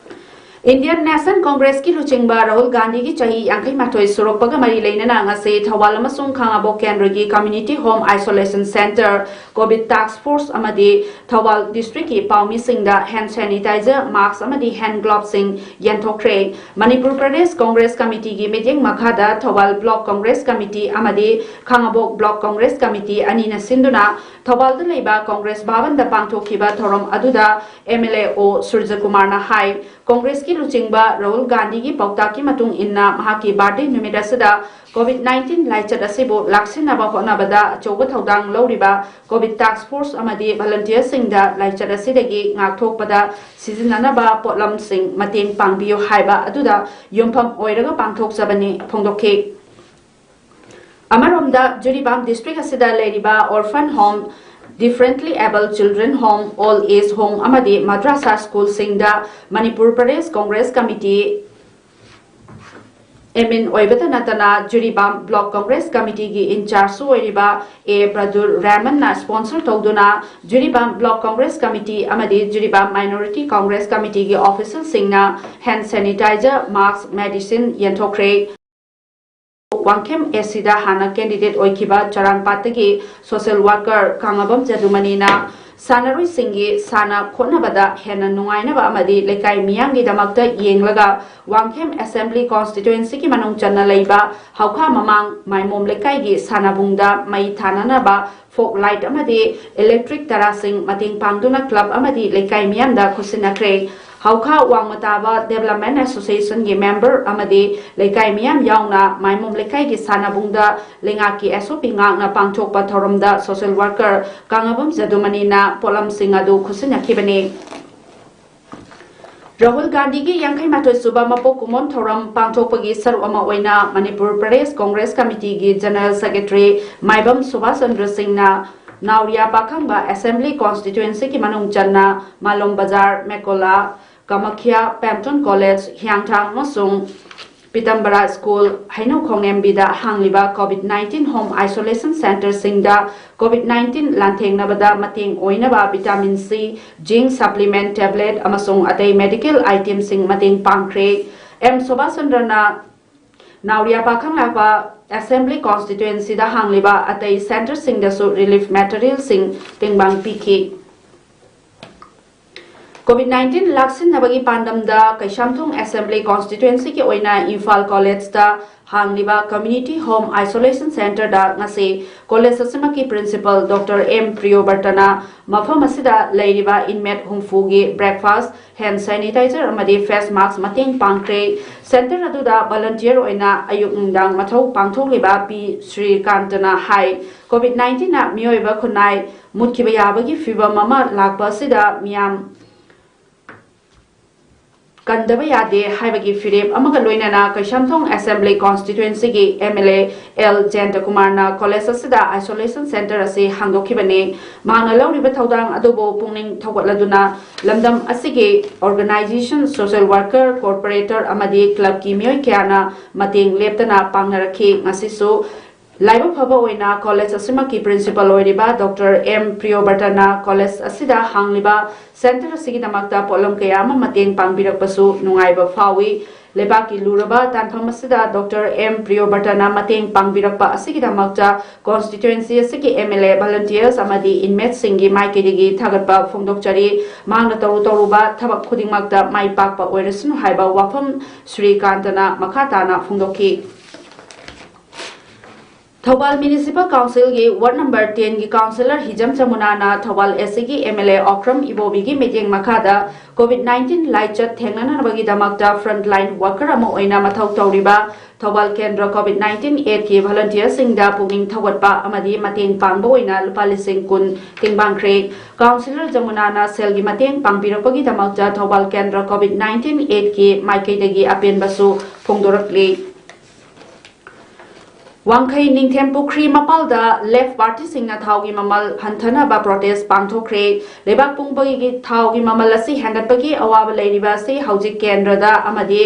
Indian National Congress ꯀꯤ ꯂꯨꯆꯤꯡꯕ ꯔꯥꯍꯨꯜ ꯒꯥꯟꯙꯤꯒꯤ ꯆꯍꯤ ꯌꯥꯡꯈꯩ ꯃꯥꯊꯣꯏ ꯁꯨꯔꯛꯄꯒ ꯃꯔꯤ ꯂꯩꯅꯅ ꯉꯁꯤ ꯊꯧꯕꯥꯜ ꯑꯃꯁꯨꯡ ꯈꯥꯉꯕꯣꯛ ꯀꯦꯟꯗ꯭ꯔꯒꯤ Community Home Isolation Centre, COVID Task Force ꯑꯃꯗꯤ ꯊꯧꯕꯥꯜ district ꯀꯤ ꯄꯥꯎꯃꯤꯁꯤꯡꯗ hand sanitizer, mask ꯑꯃꯗꯤ hand gloves ꯁꯤꯡ ꯌꯦꯟꯊꯣꯛꯈ꯭ꯔꯦ꯫ ꯃꯅꯤꯄꯨꯔ ꯄ꯭ꯔꯗꯦꯁ ꯀꯣꯡꯒ꯭ꯔꯦꯁ ꯀꯃꯤꯇꯤꯒꯤ ꯃꯤꯠꯌꯦꯡ ꯃꯈꯥꯗ ꯊꯧꯕꯥꯜ Block Congress Committee ꯑꯃꯗꯤ ꯈꯥꯉꯕꯣꯛ Block Congress Committee ꯑꯅꯤꯅ ꯁꯤꯟꯗꯨꯅ ꯊꯧꯕꯥꯜꯗ ꯂꯩꯕ ꯀꯣꯡꯒ꯭ꯔꯦꯁ ꯚꯕꯟꯗ ꯄꯥꯡꯊꯣꯛꯈꯤꯕ ꯊꯧꯔꯝ ꯑꯗꯨꯗ M L A O ꯁꯨꯔꯖꯀꯨꯃꯥꯔꯅ ꯍꯥꯏ, ꯀꯣꯡꯒ꯭ꯔꯦꯁꯀꯤ ꯂꯨꯆꯤꯡꯕ ꯔꯥꯍꯨꯜ ꯒꯥꯟꯙꯤꯒꯤ ꯄꯥꯎꯇꯥꯛꯀꯤ ꯃꯇꯨꯡ ꯏꯟꯅ ꯃꯍꯥꯛꯀꯤ birthday ꯅꯨꯃꯤꯠ ꯑꯁꯤꯗ COVID nineteen ꯂꯥꯏꯆꯠ ꯑꯁꯤꯕꯨ ꯂꯥꯛꯁꯤꯟꯅꯕ ꯍꯣꯠꯅꯕꯗ ꯑꯆꯧꯕ ꯊꯧꯗꯥꯡ ꯂꯧꯔꯤꯕ COVID Task Force ꯑꯃꯗꯤ volunteer ꯁꯤꯡꯗ ꯂꯥꯏꯆꯠ ꯑꯁꯤꯗꯒꯤ ꯉꯥꯛꯊꯣꯛꯄꯗ ꯁꯤꯖꯤꯟꯅꯅꯕ ꯄꯣꯠꯂꯝꯁꯤꯡ ꯃꯇꯦꯡ ꯄꯥꯡꯕꯤꯌꯨ ꯍꯥꯏꯕ ꯑꯗꯨꯗ ꯌꯨꯝꯐꯝ ꯑꯣꯏꯔꯒ ꯄꯥꯡꯊꯣꯛꯆꯕꯅꯤ ꯐꯣꯡꯗꯣꯛꯈꯤ꯫ ꯑꯃꯔꯣꯝꯗ, ꯖꯤꯔꯤꯕꯥꯝ district ꯑꯁꯤꯗ ꯂꯩꯔꯤꯕ orphan home, differently abled children home, old age home ꯑꯃꯗꯤ ꯃꯗ꯭ꯔꯁꯥ schoolꯁꯤꯡꯗ ꯃꯅꯤꯄꯨꯔ ꯄ꯭ꯔꯗꯦꯁ ꯀꯣꯡꯒ꯭ꯔꯦꯁ ꯀꯃꯤꯇꯤ admin ꯑꯣꯏꯕꯇ ꯅꯠꯇꯅ ꯖꯤꯔꯤꯕꯥꯝ block congress committeeꯒꯤ in chargeꯁꯨ ꯑꯣꯏꯔꯤꯕ ꯑꯦ ꯕ꯭ꯔꯗꯨꯔ ꯔꯦꯍꯃꯟꯅ sponsor ꯇꯧꯗꯨꯅ ꯖꯤꯔꯤꯕꯥꯝ block congress committee ꯑꯃꯗꯤ ꯖꯤꯔꯤꯕꯥꯝ minority congress committeeꯒꯤ officialꯁꯤꯡꯅ hand sanitizer, mask, medicine ꯌꯦꯟꯊꯣꯛꯈ꯭ꯔꯦ꯫ ꯋꯥꯡꯈꯦꯝ ꯑꯦꯁꯤꯗ ꯍꯥꯟꯅ candidate ꯑꯣꯏꯈꯤꯕ ꯆꯔꯥꯡꯄꯥꯠꯇꯒꯤ social worker ꯀꯥꯡꯉꯕꯝ ꯖꯗꯨꯃꯅꯤꯅ ꯁꯥꯟꯅꯔꯣꯏꯁꯤꯡꯒꯤ ꯁꯥꯟꯅ ꯈꯣꯠꯅꯕꯗ ꯍꯦꯟꯅ ꯅꯨꯡꯉꯥꯏꯅꯕ ꯑꯃꯗꯤ ꯂꯩꯀꯥꯏ ꯃꯤꯌꯥꯝꯒꯤꯗꯃꯛꯇ ꯌꯦꯡꯂꯒ ꯋꯥꯡꯈꯦꯝ assembly constituencyꯒꯤ ꯃꯅꯨꯡ ꯆꯟꯅ ꯂꯩꯕ ꯍꯧꯈꯥ ꯃꯃꯥꯡ ꯃꯥꯏꯃꯣꯝ ꯂꯩꯀꯥꯏꯒꯤ ꯁꯥꯟꯅꯕꯨꯡꯗ ꯃꯩ ꯊꯥꯅꯅꯕ fog light ꯑꯃꯗꯤ electric ꯇꯔꯥꯁꯤꯡ ꯃꯇꯦꯡ ꯄꯥꯡꯗꯨꯅ club ꯑꯃꯗꯤ ꯂꯩꯀꯥꯏ ꯃꯤꯌꯥꯝꯗ ꯈꯨꯠꯁꯤꯟꯅꯈ꯭ꯔꯦ꯫ ꯍꯧꯈꯥ ꯋꯥꯡꯃ ꯇꯥꯕ development associationꯒꯤ member ꯑꯃꯗꯤ ꯂꯩꯀꯥꯏ ꯃꯤꯌꯥꯝ ꯌꯥꯎꯅ ꯃꯥꯏꯃꯣꯝ ꯂꯩꯀꯥꯏꯒꯤ ꯁꯥꯟꯅꯕꯨꯡꯗ ꯂꯩꯉꯥꯛꯀꯤ SOP ꯉꯥꯛꯅ ꯄꯥꯡꯊꯣꯛꯄ ꯊꯧꯔꯝꯗ social worker ꯀꯥꯡꯉꯕꯝ ꯖꯗꯨꯃꯅꯤꯅ ꯄꯣꯠꯂꯝꯁꯤꯡ ꯑꯗꯨ ꯈꯨꯠꯁꯤꯟꯅꯈꯤꯕꯅꯤ꯫ ꯔꯥꯍꯨꯜ ꯒꯥꯟꯙꯤꯒꯤ ꯌꯥꯡꯈꯩ ꯃꯥꯊꯣꯏ ꯁꯨꯕ ꯃꯄꯣꯛ ꯀꯨꯝꯑꯣꯟ ꯊꯧꯔꯝ ꯄꯥꯡꯊꯣꯛꯄꯒꯤ ꯁꯔꯨꯛ ꯑꯃ ꯑꯣꯏꯅ ꯃꯅꯤꯄꯨꯔ ꯄ꯭ꯔꯗꯦꯁ ꯀꯣꯡꯒ꯭ꯔꯦꯁ ꯀꯃꯤꯇꯤꯒꯤ general secretary ꯃꯥꯏꯕꯝ ꯁꯨꯚꯥꯁ ꯆꯟꯗ꯭ꯔ ꯁꯤꯡꯅ ꯅꯥꯎꯔꯤꯌꯥ ꯄꯥꯈꯪꯕ assembly constituencyꯒꯤ ꯃꯅꯨꯡ ꯆꯟꯅ ꯃꯥꯂꯣꯝ ꯕꯖꯥꯔ, ꯃꯦꯀꯣꯂꯥ, ꯀꯃꯈ꯭ꯌꯥ, ꯄꯦꯝꯇꯣꯟ ꯀꯣꯂꯦꯖ, ꯍꯤꯌꯥꯡꯊꯥꯡ ꯑꯃꯁꯨꯡ ꯄꯤꯇꯝꯕꯔꯥ ꯁ꯭ꯀꯨꯜ, ꯍꯩꯅꯧ ꯈꯣꯡꯉꯦꯝꯕꯤꯗ ꯍꯥꯡꯂꯤꯕ COVID nineteen home isolation centreꯁꯤꯡꯗ COVID nineteen ꯂꯥꯟꯊꯦꯡꯅꯕꯗ ꯃꯇꯦꯡ ꯑꯣꯏꯅꯕ vitamin C, zinc supplement tablet ꯑꯃꯁꯨꯡ ꯑꯇꯩ medical itemꯁꯤꯡ ꯃꯇꯦꯡ ꯄꯥꯡꯈ꯭ꯔꯦ꯫ ꯑꯦꯝ ꯁꯣꯚꯥꯆꯟꯗ꯭ꯔꯅ ꯅꯥꯎꯔꯤꯌꯥ ꯄꯥꯈꯪ ꯂꯥꯛꯄ assembly constituencyꯗ ꯍꯥꯡꯂꯤꯕ ꯑꯇꯩ centreꯁꯤꯡꯗꯁꯨ relief materialꯁꯤꯡ ꯇꯦꯡꯕꯥꯡ ꯄꯤꯈꯤ꯫ COVID nineteen ꯂꯥꯛꯁꯤꯟꯅꯕꯒꯤ ꯄꯥꯟꯗꯝꯗ ꯀꯩꯁꯥꯝꯊꯣꯡ assembly constituencyꯒꯤ ꯑꯣꯏꯅ ꯏꯝꯐꯥꯜ ꯀꯣꯂꯦꯖꯇ ꯍꯥꯡꯂꯤꯕ community home isolation centreꯗ ꯉꯁꯤ ꯀꯣꯂꯦꯖ ꯑꯁꯤꯃꯛꯀꯤ principal Doctor ꯑꯦꯝ ꯄ꯭ꯔꯤꯌꯣꯕꯔꯇꯅ ꯃꯐꯝ ꯑꯁꯤꯗ ꯂꯩꯔꯤꯕ inmate ꯍꯨꯝꯐꯨꯒꯤ breakfast, hand sanitizer ꯑꯃꯗꯤ face mask ꯃꯇꯦꯡ ꯄꯥꯡꯈ꯭ꯔꯦ꯫ Centre ꯑꯗꯨꯗ volunteer ꯑꯣꯏꯅ ꯑꯌꯨꯛ ꯅꯨꯡꯗꯥꯡ ꯃꯊꯧ ꯄꯥꯡꯊꯣꯛꯂꯤꯕ ꯄꯤ ꯁ꯭ꯔꯤꯀꯥꯟꯇꯅ ꯍꯥꯏ, COVID nineteenꯅ ꯃꯤꯑꯣꯏꯕ ꯈꯨꯟꯅꯥꯏ ꯃꯨꯠꯈꯤꯕ ꯌꯥꯕꯒꯤ ꯐꯤꯚꯝ ꯑꯃ ꯂꯥꯛꯄ ꯑꯁꯤꯗ ꯃꯤꯌꯥꯝ ꯀꯟꯗꯕ ꯌꯥꯗꯦ ꯍꯥꯏꯕꯒꯤ ꯐꯤꯔꯦꯞ ꯑꯃꯒ ꯂꯣꯏꯅꯅ ꯀꯩꯁꯥꯝꯊꯣꯡ Assembly Constituencyꯒꯤ MLA ꯑꯦꯜ ꯖꯌꯟꯇꯀꯨꯃꯥꯔꯅ college ꯑꯁꯤꯗ isolation centre ꯑꯁꯤ ꯍꯥꯡꯗꯣꯛꯈꯤꯕꯅꯤ꯫ ꯃꯍꯥꯛꯅ ꯂꯧꯔꯤꯕ ꯊꯧꯗꯥꯡ ꯑꯗꯨꯕꯨ ꯄꯨꯛꯅꯤꯡ ꯊꯧꯒꯠꯂꯗꯨꯅ ꯂꯝꯗꯝ ꯑꯁꯤꯒꯤ organization, social worker, corporator ꯑꯃꯗꯤ clubꯀꯤ ꯃꯤꯑꯣꯏ ꯀꯌꯥꯅ ꯃꯇꯦꯡ ꯂꯦꯞꯇꯅ ꯄꯥꯡꯅꯔꯛꯈꯤ꯫ ꯉꯁꯤꯁꯨ ꯂꯥꯏꯕꯛ ꯐꯕ ꯑꯣꯏꯅ college ꯑꯁꯤꯃꯛꯀꯤ principal ꯑꯣꯏꯔꯤꯕ Doctor ꯑꯦꯝ ꯄ꯭ꯔꯤꯌꯣꯕ꯭ꯔꯇꯅ college ꯑꯁꯤꯗ ꯍꯥꯡꯂꯤꯕ centre ꯑꯁꯤꯒꯤꯗꯃꯛꯇ ꯄꯣꯠꯂꯝ ꯀꯌꯥ ꯑꯃ ꯃꯇꯦꯡ ꯄꯥꯡꯕꯤꯔꯛꯄꯁꯨ ꯅꯨꯡꯉꯥꯏꯕ ꯐꯥꯎꯏ꯫ ꯂꯩꯕꯥꯛꯀꯤ ꯂꯨꯔꯕ ꯇꯥꯟꯐꯝ ꯑꯁꯤꯗ Doctor ꯑꯦꯝ ꯄ꯭ꯔꯤꯌꯣꯕ꯭ꯔꯇꯅ ꯃꯇꯦꯡ ꯄꯥꯡꯕꯤꯔꯛꯄ ꯑꯁꯤꯒꯤꯗꯃꯛꯇ constituency ꯑꯁꯤꯒꯤ MLA, volunteers ꯑꯃꯗꯤ inmateꯁꯤꯡꯒꯤ ꯃꯥꯏꯀꯩꯗꯒꯤ ꯊꯥꯒꯠꯄ ꯐꯣꯡꯗꯣꯛꯆꯔꯤ꯫ ꯃꯍꯥꯛꯅ ꯇꯧꯔꯨ ꯇꯧꯔꯨꯕ ꯊꯕꯛ ꯈꯨꯗꯤꯡꯃꯛꯇ ꯃꯥꯏ ꯄꯥꯛꯄ ꯑꯣꯏꯔꯁꯅꯨ ꯍꯥꯏꯕ ꯋꯥꯐꯝ ꯁ꯭ꯔꯤꯀꯥꯟꯇꯅ ꯃꯈꯥ ꯇꯥꯅ ꯐꯣꯡꯗꯣꯛꯈꯤ꯫ Thoubal Municipal Councilꯒꯤ ward number tenꯒꯤ councillor ꯍꯤꯖꯝ ꯖꯃꯨꯅꯥꯅ ꯊꯧꯕꯥꯜ SCꯒꯤ MLA ꯑꯣꯀ꯭ꯔꯝ ꯏꯕꯣꯕꯤꯒꯤ ꯃꯤꯠꯌꯦꯡ ꯃꯈꯥꯗ COVID nineteen ꯂꯥꯏꯆꯠ ꯊꯦꯡꯅꯅꯕꯒꯤꯗꯃꯛꯇ frontline worker ꯑꯃ ꯑꯣꯏꯅ ꯃꯊꯧ ꯇꯧꯔꯤꯕ ꯊꯧꯕꯥꯜ ꯀꯦꯟꯗ꯭ꯔ COVID nineteen aidꯀꯤ volunteerꯁꯤꯡꯗ ꯄꯨꯛꯅꯤꯡ ꯊꯧꯒꯠꯄ ꯑꯃꯗꯤ ꯃꯇꯦꯡ ꯄꯥꯡꯕ ꯑꯣꯏꯅ ꯂꯨꯄꯥ ꯂꯤꯁꯤꯡ ꯀꯨꯟ ꯇꯦꯡꯕꯥꯡꯈ꯭ꯔꯦ꯫ Councillor ꯖꯃꯨꯅꯥꯅ ꯁꯦꯜꯒꯤ ꯃꯇꯦꯡ ꯄꯥꯡꯕꯤꯔꯛꯄꯒꯤꯗꯃꯛꯇ ꯊꯧꯕꯥꯜ ꯀꯦꯟꯗ꯭ꯔ COVID nineteen aidꯀꯤ ꯃꯥꯏꯀꯩꯗꯒꯤ ꯑꯄꯦꯟꯕꯁꯨ ꯐꯣꯡꯗꯣꯔꯛꯂꯤ꯫ ꯋꯥꯡꯈꯩ ꯅꯤꯡꯊꯦꯝ ꯄꯨꯈ꯭ꯔꯤ ꯃꯄꯥꯜꯗ left partyꯁꯤꯡꯅ ꯊꯥꯎꯒꯤ ꯃꯃꯜ ꯍꯟꯊꯅꯕ protest ꯄꯥꯡꯊꯣꯛꯈ꯭ꯔꯦ꯫ ꯂꯩꯕꯥꯛ ꯄꯨꯝꯕꯒꯤ ꯊꯥꯎꯒꯤ ꯃꯃꯜ ꯑꯁꯤ ꯍꯦꯟꯒꯠꯄꯒꯤ ꯑꯋꯥꯕ ꯂꯩꯔꯤꯕ ꯑꯁꯤ ꯍꯧꯖꯤꯛ ꯀꯦꯟꯗ꯭ꯔꯗ ꯑꯃꯗꯤ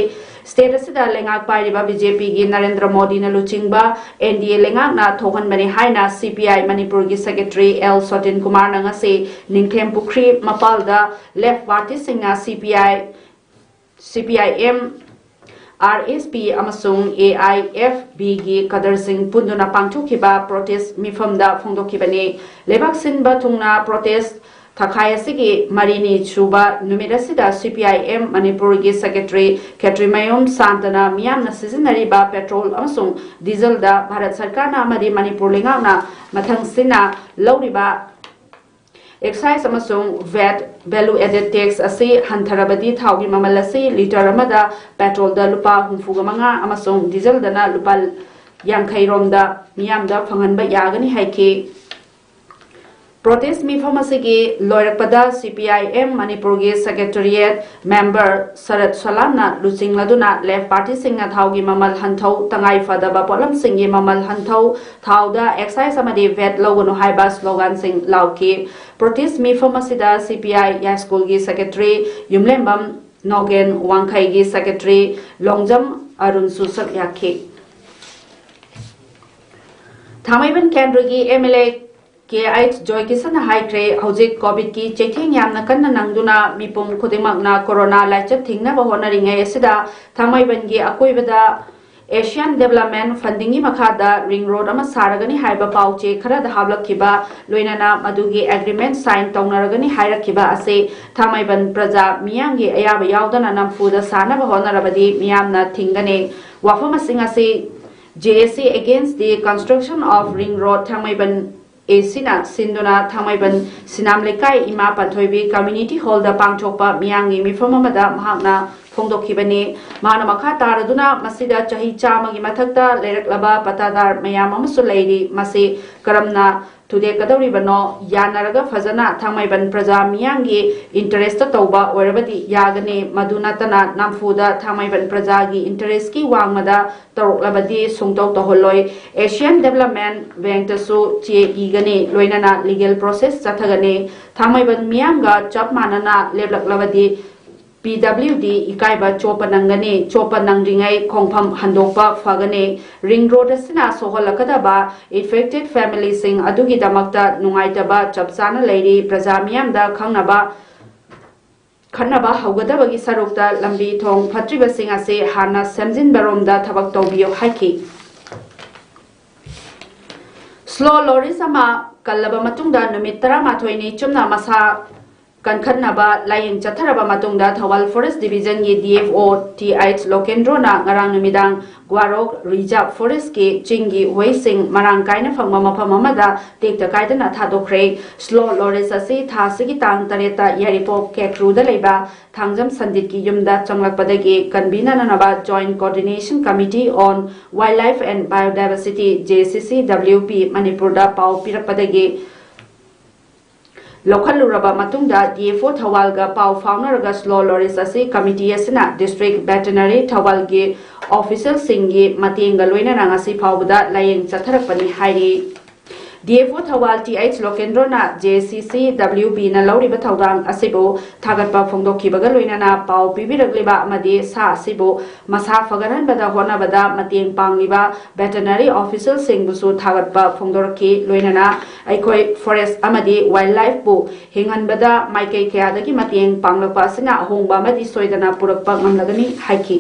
state ꯑꯁꯤꯗ ꯂꯩꯉꯥꯛ ꯄꯥꯏꯔꯤꯕ BJPꯒꯤ ꯅꯔꯦꯟꯗ꯭ꯔ ꯃꯣꯗꯤꯅ ꯂꯨꯆꯤꯡꯕ NDA ꯂꯩꯉꯥꯛꯅ ꯊꯣꯛꯍꯟꯕꯅꯤ ꯍꯥꯏꯅ CPI ꯃꯅꯤꯄꯨꯔꯒꯤ secretary ꯑꯦꯜ ꯁꯣꯇꯤꯟ ꯀꯨꯃꯥꯔꯅ ꯉꯁꯤ ꯅꯤꯡꯊꯦꯝ ꯄꯨꯈ꯭ꯔꯤ ꯃꯄꯥꯜꯗ left partyꯁꯤꯡꯅ CPI, CPIM, RSP ꯑꯃꯁꯨꯡ AIFBꯒꯤ cadreꯁꯤꯡ ꯄꯨꯟꯗꯨꯅ ꯄꯥꯡꯊꯣꯛꯈꯤꯕ protest ꯃꯤꯐꯝꯗ ꯐꯣꯡꯗꯣꯛꯈꯤꯕꯅꯤ꯫ ꯂꯩꯕꯥꯛ ꯁꯤꯟꯕ ꯊꯨꯡꯅ protest ꯊꯥꯈꯥꯏ ꯑꯁꯤꯒꯤ ꯃꯔꯤꯅꯤ ꯁꯨꯕ ꯅꯨꯃꯤꯠ ꯑꯁꯤꯗ CPIM ꯃꯅꯤꯄꯨꯔꯒꯤ secretary ꯈꯦꯇ꯭ꯔꯤꯃꯌꯨꯝ ꯁꯥꯟꯇꯅ ꯃꯤꯌꯥꯝꯅ ꯁꯤꯖꯤꯟꯅꯔꯤꯕ petrol ꯑꯃꯁꯨꯡ dieselꯗ ꯚꯥꯔꯠ ꯁꯔꯀꯥꯔꯅ ꯑꯃꯗꯤ ꯃꯅꯤꯄꯨꯔ ꯂꯩꯉꯥꯛꯅ ꯃꯊꯪꯁꯤꯟꯅ ꯂꯧꯔꯤꯕ excise ꯑꯃꯁꯨꯡ VAT, value added tax ꯑꯁꯤ ꯍꯟꯊꯔꯕꯗꯤ ꯊꯥꯎꯒꯤ ꯃꯃꯜ ꯑꯁꯤ litre ꯑꯃꯗ petrolꯗ ꯂꯨꯄꯥ ꯍꯨꯝꯐꯨꯒ ꯃꯉꯥ ꯑꯃꯁꯨꯡ dieselꯗꯅ ꯂꯨꯄꯥ ꯌꯥꯡꯈꯩ ꯔꯣꯝꯗ ꯃꯤꯌꯥꯝꯗ ꯐꯪꯍꯟꯕ ꯌꯥꯒꯅꯤ ꯍꯥꯏꯈꯤ꯫ Protest ꯃꯤꯐꯝ ꯑꯁꯤꯒꯤ ꯂꯣꯏꯔꯛꯄꯗ C P I M ꯃꯅꯤꯄꯨꯔꯒꯤ Secretariat member ꯁꯔꯠ ꯁꯂꯥꯝꯅ ꯂꯨꯆꯤꯡꯂꯗꯨꯅ ꯂꯦꯐ ꯄꯥꯔꯇꯤꯁꯤꯡꯅ ꯊꯥꯎꯒꯤ ꯃꯃꯜ ꯍꯟꯊꯧ, ꯇꯉꯥꯏ ꯐꯗꯕ ꯄꯣꯠꯂꯝꯁꯤꯡꯒꯤ ꯃꯃꯜ ꯍꯟꯊꯧ, ꯊꯥꯎꯗ excise ꯑꯃꯗꯤ VAT ꯂꯧꯒꯅꯨ ꯍꯥꯏꯕ ꯁ꯭ꯂꯣꯒꯥꯟꯁꯤꯡ ꯂꯥꯎꯈꯤ꯫ Protest ꯃꯤꯐꯝ ꯑꯁꯤꯗ C P I ꯌꯥꯏꯁ꯭ꯀꯨꯜꯒꯤ Secretary ꯌꯨꯝꯂꯦꯝꯕꯝ ꯅꯣꯒꯦꯟ, ꯋꯥꯡꯈꯩꯒꯤ Secretary Longjam ꯑꯔꯨꯟꯁꯨ ꯁꯔꯨꯛ ꯌꯥꯈꯤ꯫ ꯊꯥꯡꯃꯩꯕꯟ ꯀꯦꯟꯗ꯭ꯔꯒꯤ M L A K H ꯖꯣꯏꯀꯤꯁꯟꯅ ꯍꯥꯏꯈ꯭ꯔꯦ, ꯍꯧꯖꯤꯛ ꯀꯣꯚꯤꯗꯀꯤ ꯆꯩꯊꯦꯡ ꯌꯥꯝꯅ ꯀꯟꯅ ꯅꯪꯗꯨꯅ ꯃꯤꯄꯨꯝ ꯈꯨꯗꯤꯡꯃꯛꯅ ꯀꯣꯔꯣꯅꯥ ꯂꯥꯏꯆꯠ ꯊꯤꯡꯅꯕ ꯍꯣꯠꯅꯔꯤꯉꯩ ꯑꯁꯤꯗ ꯊꯥꯡꯃꯩꯕꯟꯒꯤ ꯑꯀꯣꯏꯕꯗ Asian Development Fundingꯒꯤ ꯃꯈꯥꯗ ring road ꯑꯃ ꯁꯥꯔꯒꯅꯤ ꯍꯥꯏꯕ ꯄꯥꯎ ꯆꯦ ꯈꯔꯗ ꯍꯥꯞꯂꯛꯈꯤꯕ, ꯂꯣꯏꯅꯅ ꯃꯗꯨꯒꯤ agreement sign ꯇꯧꯅꯔꯒꯅꯤ ꯍꯥꯏꯔꯛꯈꯤꯕ ꯑꯁꯤ ꯊꯥꯡꯃꯩꯕꯟ ꯄ꯭ꯔꯖꯥ ꯃꯤꯌꯥꯝꯒꯤ ꯑꯌꯥꯕ ꯌꯥꯎꯗꯅ ꯅꯝꯐꯨꯗ ꯁꯥꯅꯕ ꯍꯣꯠꯅꯔꯕꯗꯤ ꯃꯤꯌꯥꯝꯅ ꯊꯤꯡꯒꯅꯤ꯫ ꯋꯥꯐꯝꯁꯤꯡ ꯑꯁꯤ J A C Against the Construction of Ring Road Thangmeiband A Cꯅ ꯁꯤꯟꯗꯨꯅ ꯊꯥꯡꯃꯩꯕꯟ ꯁꯤꯅꯥꯝ ꯂꯩꯀꯥꯏ ꯏꯃꯥ ꯄꯥꯟꯊꯣꯏꯕꯤ Community Hallꯗ ꯄꯥꯡꯊꯣꯛꯄ ꯃꯤꯌꯥꯝꯒꯤ ꯃꯤꯐꯝ ꯑꯃꯗ ꯃꯍꯥꯛꯅ ꯐꯣꯡꯗꯣꯛꯈꯤꯕꯅꯤ꯫ ꯃꯍꯥꯛꯅ ꯃꯈꯥ ꯇꯥꯔꯗꯨꯅ, ꯃꯁꯤꯗ ꯆꯍꯤ ꯆꯥꯝꯃꯒꯤ ꯃꯊꯛꯇ ꯂꯩꯔꯛꯂꯕ ꯄꯠꯇꯥꯗꯥꯔ ꯃꯌꯥꯝ ꯑꯃꯁꯨ ꯂꯩꯔꯤ, ꯃꯁꯤ ꯀꯔꯝꯅ ꯊꯨꯗꯦꯛꯀꯗꯧꯔꯤꯕꯅꯣ? ꯌꯥꯅꯔꯒ ꯐꯖꯅ ꯊꯥꯡꯃꯩꯕꯟ ꯄ꯭ꯔꯖꯥ ꯃꯤꯌꯥꯝꯒꯤ interestꯇ ꯇꯧꯕ ꯑꯣꯏꯔꯕꯗꯤ ꯌꯥꯒꯅꯤ, ꯃꯗꯨ ꯅꯠꯇꯅ ꯅꯝꯐꯨꯗ ꯊꯥꯡꯃꯩꯕꯟ ꯄ꯭ꯔꯖꯥꯒꯤ interestꯀꯤ ꯋꯥꯡꯃꯗ ꯇꯧꯔꯛꯂꯕꯗꯤ ꯁꯨꯡꯇꯧ ꯇꯧꯍꯜꯂꯣꯏ꯫ Asian Development Bankꯇꯁꯨ ꯆꯦ ꯏꯒꯅꯤ, ꯂꯣꯏꯅꯅ legal process ꯆꯠꯊꯒꯅꯤ꯫ ꯊꯥꯡꯃꯩꯕꯟ ꯃꯤꯌꯥꯝꯒ ꯆꯞ ꯃꯥꯟꯅꯅ ꯂꯦꯞꯂꯛꯂꯕꯗꯤ P W D ꯏꯀꯥꯏꯕ ꯆꯣꯞꯄ ꯅꯪꯒꯅꯤ꯫ ꯆꯣꯞꯄ ꯅꯪꯗ꯭ꯔꯤꯉꯩ ꯈꯣꯡꯐꯝ ꯍꯟꯗꯣꯛꯄ ꯐꯒꯅꯤ꯫ Ring road ꯑꯁꯤꯅ ꯁꯣꯛꯍꯜꯂꯛꯀꯗꯕ affected familyꯁꯤꯡ ꯑꯗꯨꯒꯤꯗꯃꯛꯇ ꯅꯨꯡꯉꯥꯏꯇꯕ ꯆꯞ ꯆꯥꯅ ꯂꯩꯔꯤ꯫ ꯄ꯭ꯔꯖꯥ ꯃꯤꯌꯥꯝꯗ ꯈꯪꯅꯕ ꯈꯠꯅꯕ ꯍꯧꯒꯗꯕꯒꯤ ꯁꯔꯨꯛꯇ ꯂꯝꯕꯤ ꯊꯣꯡ ꯐꯠꯇ꯭ꯔꯤꯕꯁꯤꯡ ꯑꯁꯤ ꯍꯥꯟꯅ ꯁꯦꯝꯖꯤꯟꯕꯔꯣꯝꯗ ꯊꯕꯛ ꯇꯧꯕꯤꯌꯨ ꯍꯥꯏꯈꯤ꯫ Slow loris ꯑꯃ ꯀꯜꯂꯕ ꯃꯇꯨꯡꯗ ꯅꯨꯃꯤꯠ ꯇꯔꯥꯃꯥꯊꯣꯏꯅꯤ ꯆꯨꯝꯅ ꯃꯁꯥ ꯀꯟꯈꯠꯅꯕ ꯂꯥꯌꯦꯡ ꯆꯠꯊꯔꯕ ꯃꯇꯨꯡꯗ Thoubal Forest Divisionꯒꯤ D F O Th Lokendroꯅ ꯉꯔꯥꯡ ꯅꯨꯃꯤꯗꯥꯡ ꯒ꯭ꯋꯥꯔꯣꯛ Reserve Forestꯀꯤ ꯆꯤꯡꯒꯤ ꯎꯍꯩꯁꯤꯡ ꯃꯔꯥꯡ ꯀꯥꯏꯅ ꯐꯪꯕ ꯃꯐꯝ ꯑꯃꯗ ꯇꯦꯛꯇ ꯀꯥꯏꯗꯅ ꯊꯥꯗꯣꯛꯈ꯭ꯔꯦ꯫ Slow loris ꯑꯁꯤ ꯊꯥ ꯑꯁꯤꯒꯤ ꯇꯥꯡ ꯇꯔꯦꯠꯇ ꯌꯥꯏꯔꯤꯄꯣꯛ ꯀꯦꯀ꯭ꯔꯨꯗ ꯂꯩꯕ ꯊꯥꯡꯖꯝ ꯁꯟꯗꯤꯠꯀꯤ ꯌꯨꯝꯗ ꯆꯪꯂꯛꯄꯗꯒꯤ ꯀꯟꯕꯤꯅꯅꯕ Joint Coordination Committee on Wildlife and Biodiversity, J C C W B, ꯃꯅꯤꯄꯨꯔꯗ ꯄꯥꯎ ꯄꯤꯔꯛꯄꯗꯒꯤ ꯂꯧꯈꯠꯂꯨꯔꯕ ꯃꯇꯨꯡꯗ ꯗꯤ ꯑꯦꯐ ꯑꯣ ꯊꯧꯕꯥꯜꯒ ꯄꯥꯎ ꯐꯥꯎꯅꯔꯒ ꯁ꯭ꯂꯣ ꯂꯣꯔꯤꯁ ꯑꯁꯤ ꯀꯃꯤꯇꯤ ꯑꯁꯤꯅ ꯗꯤꯁꯇ꯭ꯔꯤꯛ ꯚꯦꯇꯦꯅꯔꯤ ꯊꯧꯕꯥꯜꯒꯤ ꯑꯣꯐꯤꯁꯤꯌꯦꯜꯁꯤꯡꯒꯤ ꯃꯇꯦꯡꯒ ꯂꯣꯏꯅꯅ ꯉꯁꯤ ꯐꯥꯎꯕꯗ ꯂꯥꯌꯦꯡ ꯆꯠꯊꯔꯛꯄꯅꯤ ꯍꯥꯏꯔꯤ꯫ D F O Thoubal T H ꯂꯣꯀꯦꯟꯗ꯭ꯔꯣꯅ ꯖꯦ ꯁꯤ ꯁꯤ ꯗꯕ꯭ꯂꯤꯎ ꯕꯤꯅ ꯂꯧꯔꯤꯕ ꯊꯧꯗꯥꯡ ꯑꯁꯤꯕꯨ ꯊꯥꯒꯠꯄ ꯐꯣꯡꯗꯣꯛꯈꯤꯕꯒ ꯂꯣꯏꯅꯅ ꯄꯥꯎ ꯄꯤꯕꯤꯔꯛꯂꯤꯕ ꯑꯃꯗꯤ ꯁꯥ ꯑꯁꯤꯕꯨ ꯃꯁꯥ ꯐꯒꯠꯍꯟꯕꯗ ꯍꯣꯠꯅꯕꯗ ꯃꯇꯦꯡ ꯄꯥꯡꯂꯤꯕ ꯚꯦꯇꯦꯅꯔꯤ ꯑꯣꯐꯤꯁꯤꯌꯦꯜꯁꯤꯡꯕꯨꯁꯨ ꯊꯥꯒꯠꯄ ꯐꯣꯡꯗꯣꯔꯛꯈꯤ꯫ ꯂꯣꯏꯅꯅ ꯑꯩꯈꯣꯏ ꯐꯣꯔꯦꯁ꯭ꯠ ꯑꯃꯗꯤ ꯋꯥꯏꯜꯗ ꯂꯥꯏꯐꯄꯨ ꯍꯤꯡꯍꯟꯕꯗ ꯃꯥꯏꯀꯩ ꯀꯌꯥꯗꯒꯤ ꯃꯇꯦꯡ ꯄꯥꯡꯂꯛꯄ ꯑꯁꯤꯅ ꯑꯍꯣꯡꯕ ꯑꯃꯗꯤ ꯁꯣꯏꯗꯅ ꯄꯨꯔꯛꯄ ꯉꯝꯂꯒꯅꯤ ꯍꯥꯏꯈꯤ꯫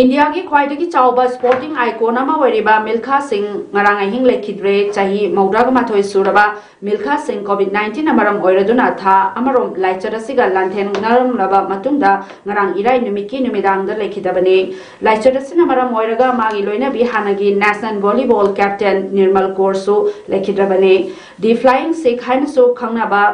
ꯏꯟꯗꯤꯌꯥꯒꯤ ꯈ꯭ꯋꯥꯏꯗꯒꯤ ꯆꯥꯎꯕ ꯁ꯭ꯄꯣꯔꯇꯤꯡ ꯑꯥꯏꯀꯣꯟ ꯑꯃ ꯑꯣꯏꯔꯤꯕ ꯃꯤꯜꯈꯥ ꯁꯤꯡ ꯉꯔꯥꯡ ꯑꯍꯤꯡ ꯂꯩꯈꯤꯗ꯭ꯔꯦ꯫ ꯆꯍꯤ ꯃꯧꯗ꯭ꯔꯥꯒ ꯃꯥꯊꯣꯏ ꯁꯨꯔꯕ ꯃꯤꯜꯈꯥ ꯁꯤꯡ ꯀꯣꯚꯤꯗ ꯅꯥꯏꯟꯇꯤꯟꯅ ꯃꯔꯝ ꯑꯣꯏꯔꯗꯨꯅ ꯊꯥ ꯑꯃꯔꯣꯝ ꯂꯥꯏꯆꯠ ꯑꯁꯤꯒ ꯂꯥꯟꯊꯦꯡꯅꯔꯝꯂꯕ ꯃꯇꯨꯡꯗ ꯉꯔꯥꯡ ꯏꯔꯥꯏ ꯅꯨꯃꯤꯠꯀꯤ ꯅꯨꯃꯤꯗꯥꯡꯗ ꯂꯩꯈꯤꯗꯕꯅꯤ꯫ ꯂꯥꯏꯆꯠ ꯑꯁꯤꯅ ꯃꯔꯝ ꯑꯣꯏꯔꯒ ꯃꯥꯒꯤ ꯂꯣꯏꯅꯕꯤ ꯍꯥꯟꯅꯒꯤ ꯅꯦꯁꯅꯦꯜ ꯚꯣꯂꯤꯕꯣꯜ ꯀꯦꯞꯇꯦꯟ ꯅꯤꯔꯃꯜ ꯀꯣꯔꯁꯨ ꯂꯩꯈꯤꯗ꯭ꯔꯕꯅꯤ꯫ ꯗꯤ ꯐ꯭ꯂꯥꯏꯌꯤꯡ ꯁꯤꯛ ꯍꯥꯏꯅꯁꯨ ꯈꯪꯅꯕ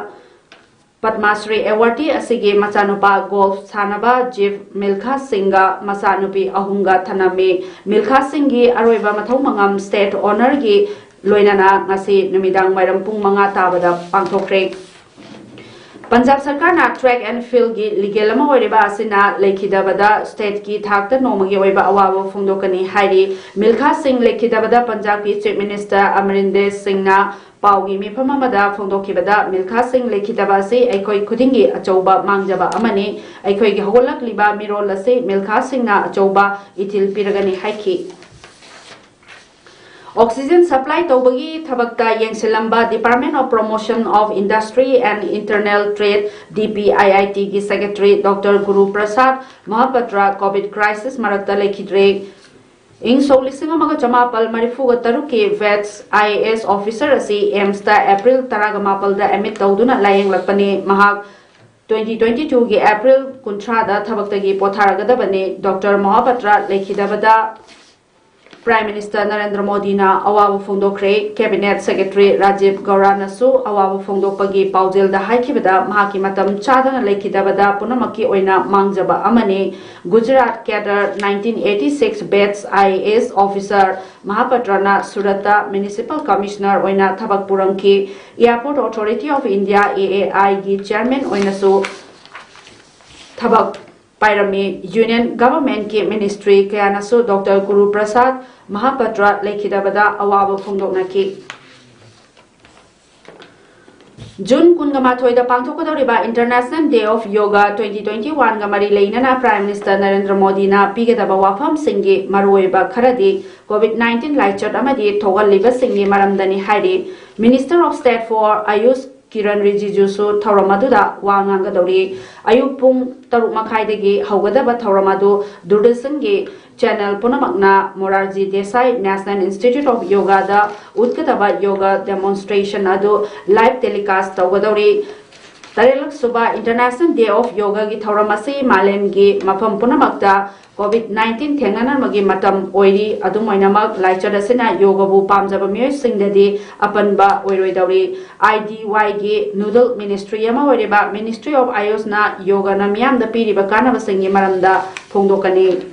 ꯄꯗꯃꯥꯁ꯭ꯔꯤ ꯑꯦꯋꯥꯔꯗꯤ ꯑꯁꯤꯒꯤ ꯃꯆꯥꯅꯨꯄꯥ ꯒꯣꯜꯐ ꯁꯥꯟꯅꯕ ꯖꯤꯞ ꯃꯤꯜꯈꯥ ꯁꯤꯡꯒ ꯃꯆꯥꯅꯨꯄꯤ ꯑꯍꯨꯝꯒ ꯊꯅꯝꯃꯤ꯫ ꯃꯤꯜꯈꯥ ꯁꯤꯡꯒꯤ ꯑꯔꯣꯏꯕ ꯃꯊꯧ ꯃꯉꯝ ꯁ꯭ꯇꯦꯠ ꯑꯣꯅꯔꯒꯤ ꯂꯣꯏꯅꯅ ꯉꯁꯤ ꯅꯨꯃꯤꯗꯥꯡ ꯋꯥꯏꯔꯝ ꯄꯨꯡ ꯃꯉꯥ ꯇꯥꯕꯗ ꯄꯥꯡꯊꯣꯛꯈ꯭ꯔꯦ꯫ ꯄꯟꯖꯥꯕ ꯁꯔꯀꯥꯔꯅ ꯇ꯭ꯔꯦꯛ ꯑꯦꯟ ꯐꯤꯜꯒꯤ ꯂꯤꯒꯦꯜ ꯑꯃ ꯑꯣꯏꯔꯤꯕ ꯑꯁꯤꯅ ꯂꯩꯈꯤꯗꯕꯗ ꯁ꯭ꯇꯦꯠꯀꯤ ꯊꯥꯛꯇ ꯅꯣꯡꯃꯒꯤ ꯑꯣꯏꯕ ꯑꯋꯥꯕ ꯐꯣꯡꯗꯣꯛꯀꯅꯤ ꯍꯥꯏꯔꯤ꯫ ꯃꯤꯜꯈꯥ ꯁꯤꯡ ꯂꯩꯈꯤꯗꯕꯗ ꯄꯟꯖꯥꯕꯀꯤ ꯆꯤꯐ ꯃꯤꯅꯤꯁꯇꯔ ꯑꯃꯔꯤꯟꯗꯔ ꯁꯤꯡꯅ ꯄꯥꯎꯒꯤ ꯃꯤꯐꯝ ꯑꯃꯗ ꯐꯣꯡꯗꯣꯛꯈꯤꯕꯗ, ꯃꯤꯜꯈꯥ ꯁꯤꯡ ꯂꯩꯈꯤꯗꯕ ꯑꯁꯤ ꯑꯩꯈꯣꯏ ꯈꯨꯗꯤꯡꯒꯤ ꯑꯆꯧꯕ ꯃꯥꯡꯖꯕ ꯑꯃꯅꯤ꯫ ꯑꯩꯈꯣꯏꯒꯤ ꯍꯧꯒꯠꯂꯛꯂꯤꯕ ꯃꯤꯔꯣꯜ ꯑꯁꯤ ꯃꯤꯜꯈꯥ ꯁꯤꯡꯅ ꯑꯆꯧꯕ ꯏꯊꯤꯜ ꯄꯤꯔꯒꯅꯤ ꯍꯥꯏꯈꯤ꯫ ꯑꯣꯛꯁꯤꯖꯦꯟ ꯁꯄ꯭ꯂꯥꯏ ꯇꯧꯕꯒꯤ ꯊꯕꯛꯇ ꯌꯦꯡꯁꯤꯜꯂꯝꯕ Department of Promotion of Industry and Internal Trade, D P I I T ꯒꯤ ꯁꯦꯀ꯭ꯔꯦꯇꯔꯤ ꯗꯣꯛꯇꯔ ꯒꯨꯔꯨ ꯄ꯭ꯔꯁꯥꯗ ꯃꯍꯥꯄꯥꯇ꯭ꯔ ꯀꯣꯚꯤꯗ ꯀ꯭ꯔꯥꯏꯁꯤꯁ ꯃꯔꯛꯇ ꯂꯩꯈꯤꯗ꯭ꯔꯦ꯫ ꯏꯪ ꯁꯣꯛ ꯂꯤꯁꯤꯡ ꯑꯃꯒ ꯆꯃꯥꯄꯜ ꯃꯔꯤꯐꯨꯒ ꯇꯔꯨꯛꯀꯤ ꯚꯦꯠꯁ ꯑꯥꯏ ꯑꯦ ꯑꯦꯁ ꯑꯣꯐꯤꯁꯔ ꯑꯁꯤ ꯑꯦꯝꯁꯇ ꯑꯦꯄ꯭ꯔꯤꯜ ꯇꯔꯥꯒ ꯃꯥꯄꯜꯗ ꯑꯦꯗꯃꯤꯠ ꯇꯧꯗꯨꯅ ꯂꯥꯌꯦꯡꯂꯛꯄꯅꯤ꯫ ꯃꯍꯥꯛ twenty twenty-two ꯒꯤ ꯑꯦꯄ꯭ꯔꯤꯜ ꯀꯨꯟꯊ꯭ꯔꯥꯗ ꯊꯕꯛꯇꯒꯤ ꯄꯣꯊꯥꯔꯒꯗꯕꯅꯤ꯫ ꯗꯣꯛꯇꯔ ꯃꯍꯥꯄꯥꯇ꯭ꯔ ꯂꯩꯈꯤꯗꯕꯗ Prime Minister ꯅꯔꯦꯟꯗ꯭ꯔ ꯃꯣꯗꯤꯅ ꯑꯋꯥꯕ ꯐꯣꯡꯗꯣꯛꯈ꯭ꯔꯦ꯫ Cabinet Secretary ꯔꯥꯖꯤꯕ ꯒꯧꯔꯥꯅꯁꯨ ꯑꯋꯥꯕ ꯐꯣꯡꯗꯣꯛꯄꯒꯤ ꯄꯥꯎꯖꯦꯜꯗ ꯍꯥꯏꯈꯤꯕꯗ, ꯃꯍꯥꯛꯀꯤ ꯃꯇꯝ ꯆꯥꯗꯅ ꯂꯩꯈꯤꯗꯕꯗ ꯄꯨꯝꯅꯃꯛꯀꯤ ꯑꯣꯏꯅ ꯃꯥꯡꯖꯕ ꯑꯃꯅꯤ꯫ Gujarat cadre nineteen eighty six batch I A S officer ꯃꯍꯥꯄꯇ꯭ꯔꯅ ꯁꯨꯔꯠꯇ Municipal Commissioner ꯑꯣꯏꯅ ꯊꯕꯛ ꯄꯨꯔꯝꯈꯤ꯫ Airport Authority of India, A A I, ꯒꯤ Chairman ꯑꯣꯏꯅꯁꯨ ꯊꯕꯛ ꯄꯥꯏꯔꯝꯃꯤ꯫ Union Government ꯀꯤ Ministry ꯀꯌꯥꯅꯁꯨ Doctor ꯒꯨꯔꯨ ꯄ꯭ꯔꯁꯥꯗ ꯃꯍꯥꯄꯇ꯭ꯔ ꯂꯩꯈꯤꯗꯕꯗ ꯑꯋꯥꯕ ꯐꯣꯡꯗꯣꯛꯅꯈꯤ꯫ ꯖꯨꯟ ꯀꯨꯟꯒ ꯃꯥꯊꯣꯏꯗ ꯄꯥꯡꯊꯣꯛꯀꯗꯧꯔꯤꯕ International Day of Yoga twenty twenty one ꯒ ꯃꯔꯤ ꯂꯩꯅꯅ Prime Minister ꯅꯔꯦꯟꯗ꯭ꯔ ꯃꯣꯗꯤꯅ ꯄꯤꯒꯗꯕ ꯋꯥꯐꯝꯁꯤꯡꯒꯤ ꯃꯔꯨꯑꯣꯏꯕ ꯈꯔꯗꯤ COVID nineteen ꯂꯥꯏꯆꯠ ꯑꯃꯗꯤ ꯊꯣꯛꯍꯜꯂꯤꯕꯁꯤꯡꯒꯤ ꯃꯔꯝꯗꯅꯤ ꯍꯥꯏꯔꯤ꯫ Minister of State for Ayush Kiran ꯔꯤꯖꯤꯖꯨꯁꯨ ꯊꯧꯔꯝ ꯑꯗꯨꯗ ꯋꯥ ꯉꯥꯡꯒꯗꯧꯔꯤ꯫ ꯑꯌꯨꯛ ꯄꯨꯡ ꯇꯔꯨꯛ ꯃꯈꯥꯏꯗꯒꯤ ꯍꯧꯒꯗꯕ ꯊꯧꯔꯝ ꯑꯗꯨ ꯗꯨꯔꯗꯔꯁꯟꯒꯤ channel ꯄꯨꯝꯅꯃꯛꯅ Morarji Desai National Institute of Yoga the ꯎꯠꯀꯗꯕ yoga demonstration ꯑꯗꯨ live telecast ꯇꯧꯒꯗꯧꯔꯤ꯫ ꯇꯔꯦꯠꯂꯛ ꯁꯨꯕ International Day of Yoga ꯒꯤ ꯊꯧꯔꯝ ꯑꯁꯤ ꯃꯥꯂꯦꯝꯒꯤ ꯃꯐꯝ ꯄꯨꯝꯅꯃꯛꯇ COVID nineteen ꯊꯦꯡꯅꯅꯕꯒꯤ ꯃꯇꯝ ꯑꯣꯏꯔꯤ꯫ ꯑꯗꯨꯝ ꯑꯣꯏꯅꯃꯛ, ꯂꯥꯏꯆꯠ ꯑꯁꯤꯅ ꯌꯣꯒꯕꯨ ꯄꯥꯝꯖꯕ ꯃꯤꯑꯣꯏꯁꯤꯡꯗꯗꯤ ꯑꯄꯟꯕ ꯑꯣꯏꯔꯣꯏꯗꯧꯔꯤ꯫ I D Y ꯒꯤ nodal ministry ꯑꯃ ꯑꯣꯏꯔꯤꯕ Ministry of Ayush ꯅ ꯌꯣꯒꯅ ꯃꯤꯌꯥꯝꯗ ꯄꯤꯔꯤꯕ ꯀꯥꯟꯅꯕꯁꯤꯡꯒꯤ ꯃꯔꯝꯗ ꯐꯣꯡꯗꯣꯛꯀꯅꯤ꯫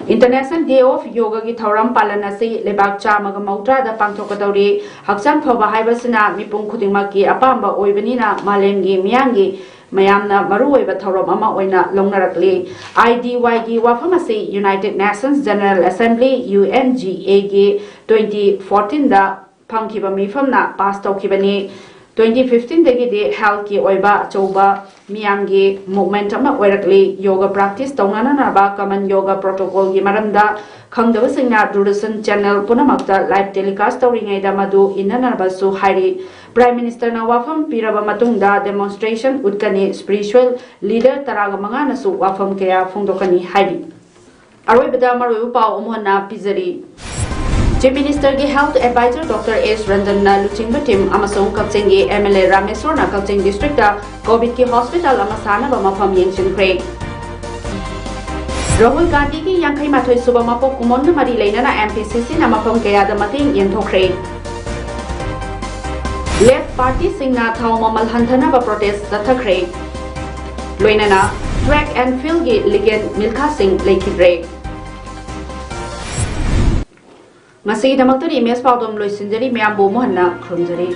International Day of Yoga ꯒꯤ ꯊꯧꯔꯝ ꯄꯥꯂꯟ ꯑꯁꯤ ꯂꯩꯕꯥꯛ ꯆꯥꯝꯃꯒ ꯃꯧꯗ꯭ꯔꯥꯗ ꯄꯥꯡꯊꯣꯛꯀꯗꯧꯔꯤ꯫ ꯍꯛꯆꯥꯡ ꯐꯕ ꯍꯥꯏꯕꯁꯤꯅ ꯃꯤꯄꯨꯝ ꯈꯨꯗꯤꯡꯃꯛꯀꯤ ꯑꯄꯥꯝꯕ ꯑꯣꯏꯕꯅꯤꯅ, ꯃꯥꯂꯦꯝꯒꯤ ꯃꯤꯌꯥꯝꯒꯤ ꯃꯌꯥꯝꯅ ꯃꯔꯨꯑꯣꯏꯕ ꯊꯧꯔꯝ ꯑꯃ ꯑꯣꯏꯅ ꯂꯧꯅꯔꯛꯂꯤ꯫ I D Y ꯒꯤ ꯋꯥꯐꯝ ꯑꯁꯤ United Nations General Assembly, U N G A ꯒꯤ twenty fourteen ꯗ ꯐꯪꯈꯤꯕ ꯃꯤꯐꯝꯅ pass ꯇꯧꯈꯤꯕꯅꯤ꯫ Twenty fifteen ꯗꯒꯤꯗꯤ health ꯀꯤ ꯑꯣꯏꯕ ꯑꯆꯧꯕ ꯃꯤꯌꯥꯝꯒꯤ movement ꯑꯃ ꯑꯣꯏꯔꯛꯂꯤ꯫ Yoga practice ꯇꯧꯅꯅꯕ common yoga protocol ꯒꯤ ꯃꯔꯝꯗ ꯈꯪꯗꯕꯁꯤꯡꯅ ꯗꯨꯔꯗꯔꯁꯟ channel ꯄꯨꯝꯅꯃꯛꯇ live telecast ꯇꯧꯔꯤꯉꯩꯗ ꯃꯗꯨ ꯏꯟꯅꯅꯕꯁꯨ ꯍꯥꯏꯔꯤ꯫ Prime Minister ꯅ ꯋꯥꯐꯝ ꯄꯤꯔꯕ ꯃꯇꯨꯡꯗ demonstration ꯎꯠꯀꯅꯤ꯫ Spiritual leader ꯇꯔꯥꯒ ꯃꯉꯥꯅꯁꯨ ꯋꯥꯐꯝ ꯀꯌꯥ ꯐꯣꯡꯗꯣꯛꯀꯅꯤ ꯍꯥꯏꯔꯤ꯫ ꯑꯔꯣꯏꯕꯗ ꯃꯔꯨꯑꯣꯏꯕ ꯄꯥꯎ ꯑꯃꯨꯛ ꯍꯟꯅ ꯄꯤꯖꯔꯤ꯫ Chief Minister ꯒꯤ health advisor Doctor S ꯔꯟꯖꯟꯅ ꯂꯨꯆꯤꯡꯕ team ꯑꯃꯁꯨꯡ ꯀꯛꯆꯤꯡꯒꯤ M L A ꯔꯥꯃꯦꯁ꯭ꯋꯔꯅ Kakching district ꯇ COVID ꯀꯤ hospital ꯑꯃ ꯁꯥꯅꯕ ꯃꯐꯝ ꯌꯦꯡꯁꯤꯟꯈ꯭ꯔꯦ꯫ ꯔꯥꯍꯨꯜ ꯒꯥꯟꯙꯤꯒꯤ ꯌꯥꯡꯈꯩ ꯃꯥꯊꯣꯏ ꯁꯨꯕ ꯃꯄꯣꯛ ꯀꯨꯝꯑꯣꯟꯒ ꯃꯔꯤ ꯂꯩꯅꯅ M P C C ꯅ ꯃꯐꯝ ꯀꯌꯥꯗ ꯃꯇꯦꯡ ꯌꯦꯟꯊꯣꯛꯈ꯭ꯔꯦ꯫ Left party ꯁꯤꯡꯅ ꯊꯥꯎ ꯃꯃꯜ ꯍꯟꯊꯅꯕ protest ꯆꯠꯊꯈ꯭ꯔꯦ꯫ ꯂꯣꯏꯅꯅ track and field ꯒꯤ legend ꯃꯤꯜꯈꯥ ꯁꯤꯡ ꯂꯩꯈꯤꯗ꯭ꯔꯦ꯫ ꯉꯁꯤꯒꯤꯗꯃꯛꯇꯗꯤ ꯏꯃꯦꯖ ꯄꯥꯎꯗꯝ ꯂꯣꯏꯁꯤꯟꯖꯔꯤ꯫ ꯃꯌꯥꯝꯕꯨ ꯑꯃꯨꯛ ꯍꯟꯅ ꯈꯨꯔꯨꯝꯖꯔꯤ꯫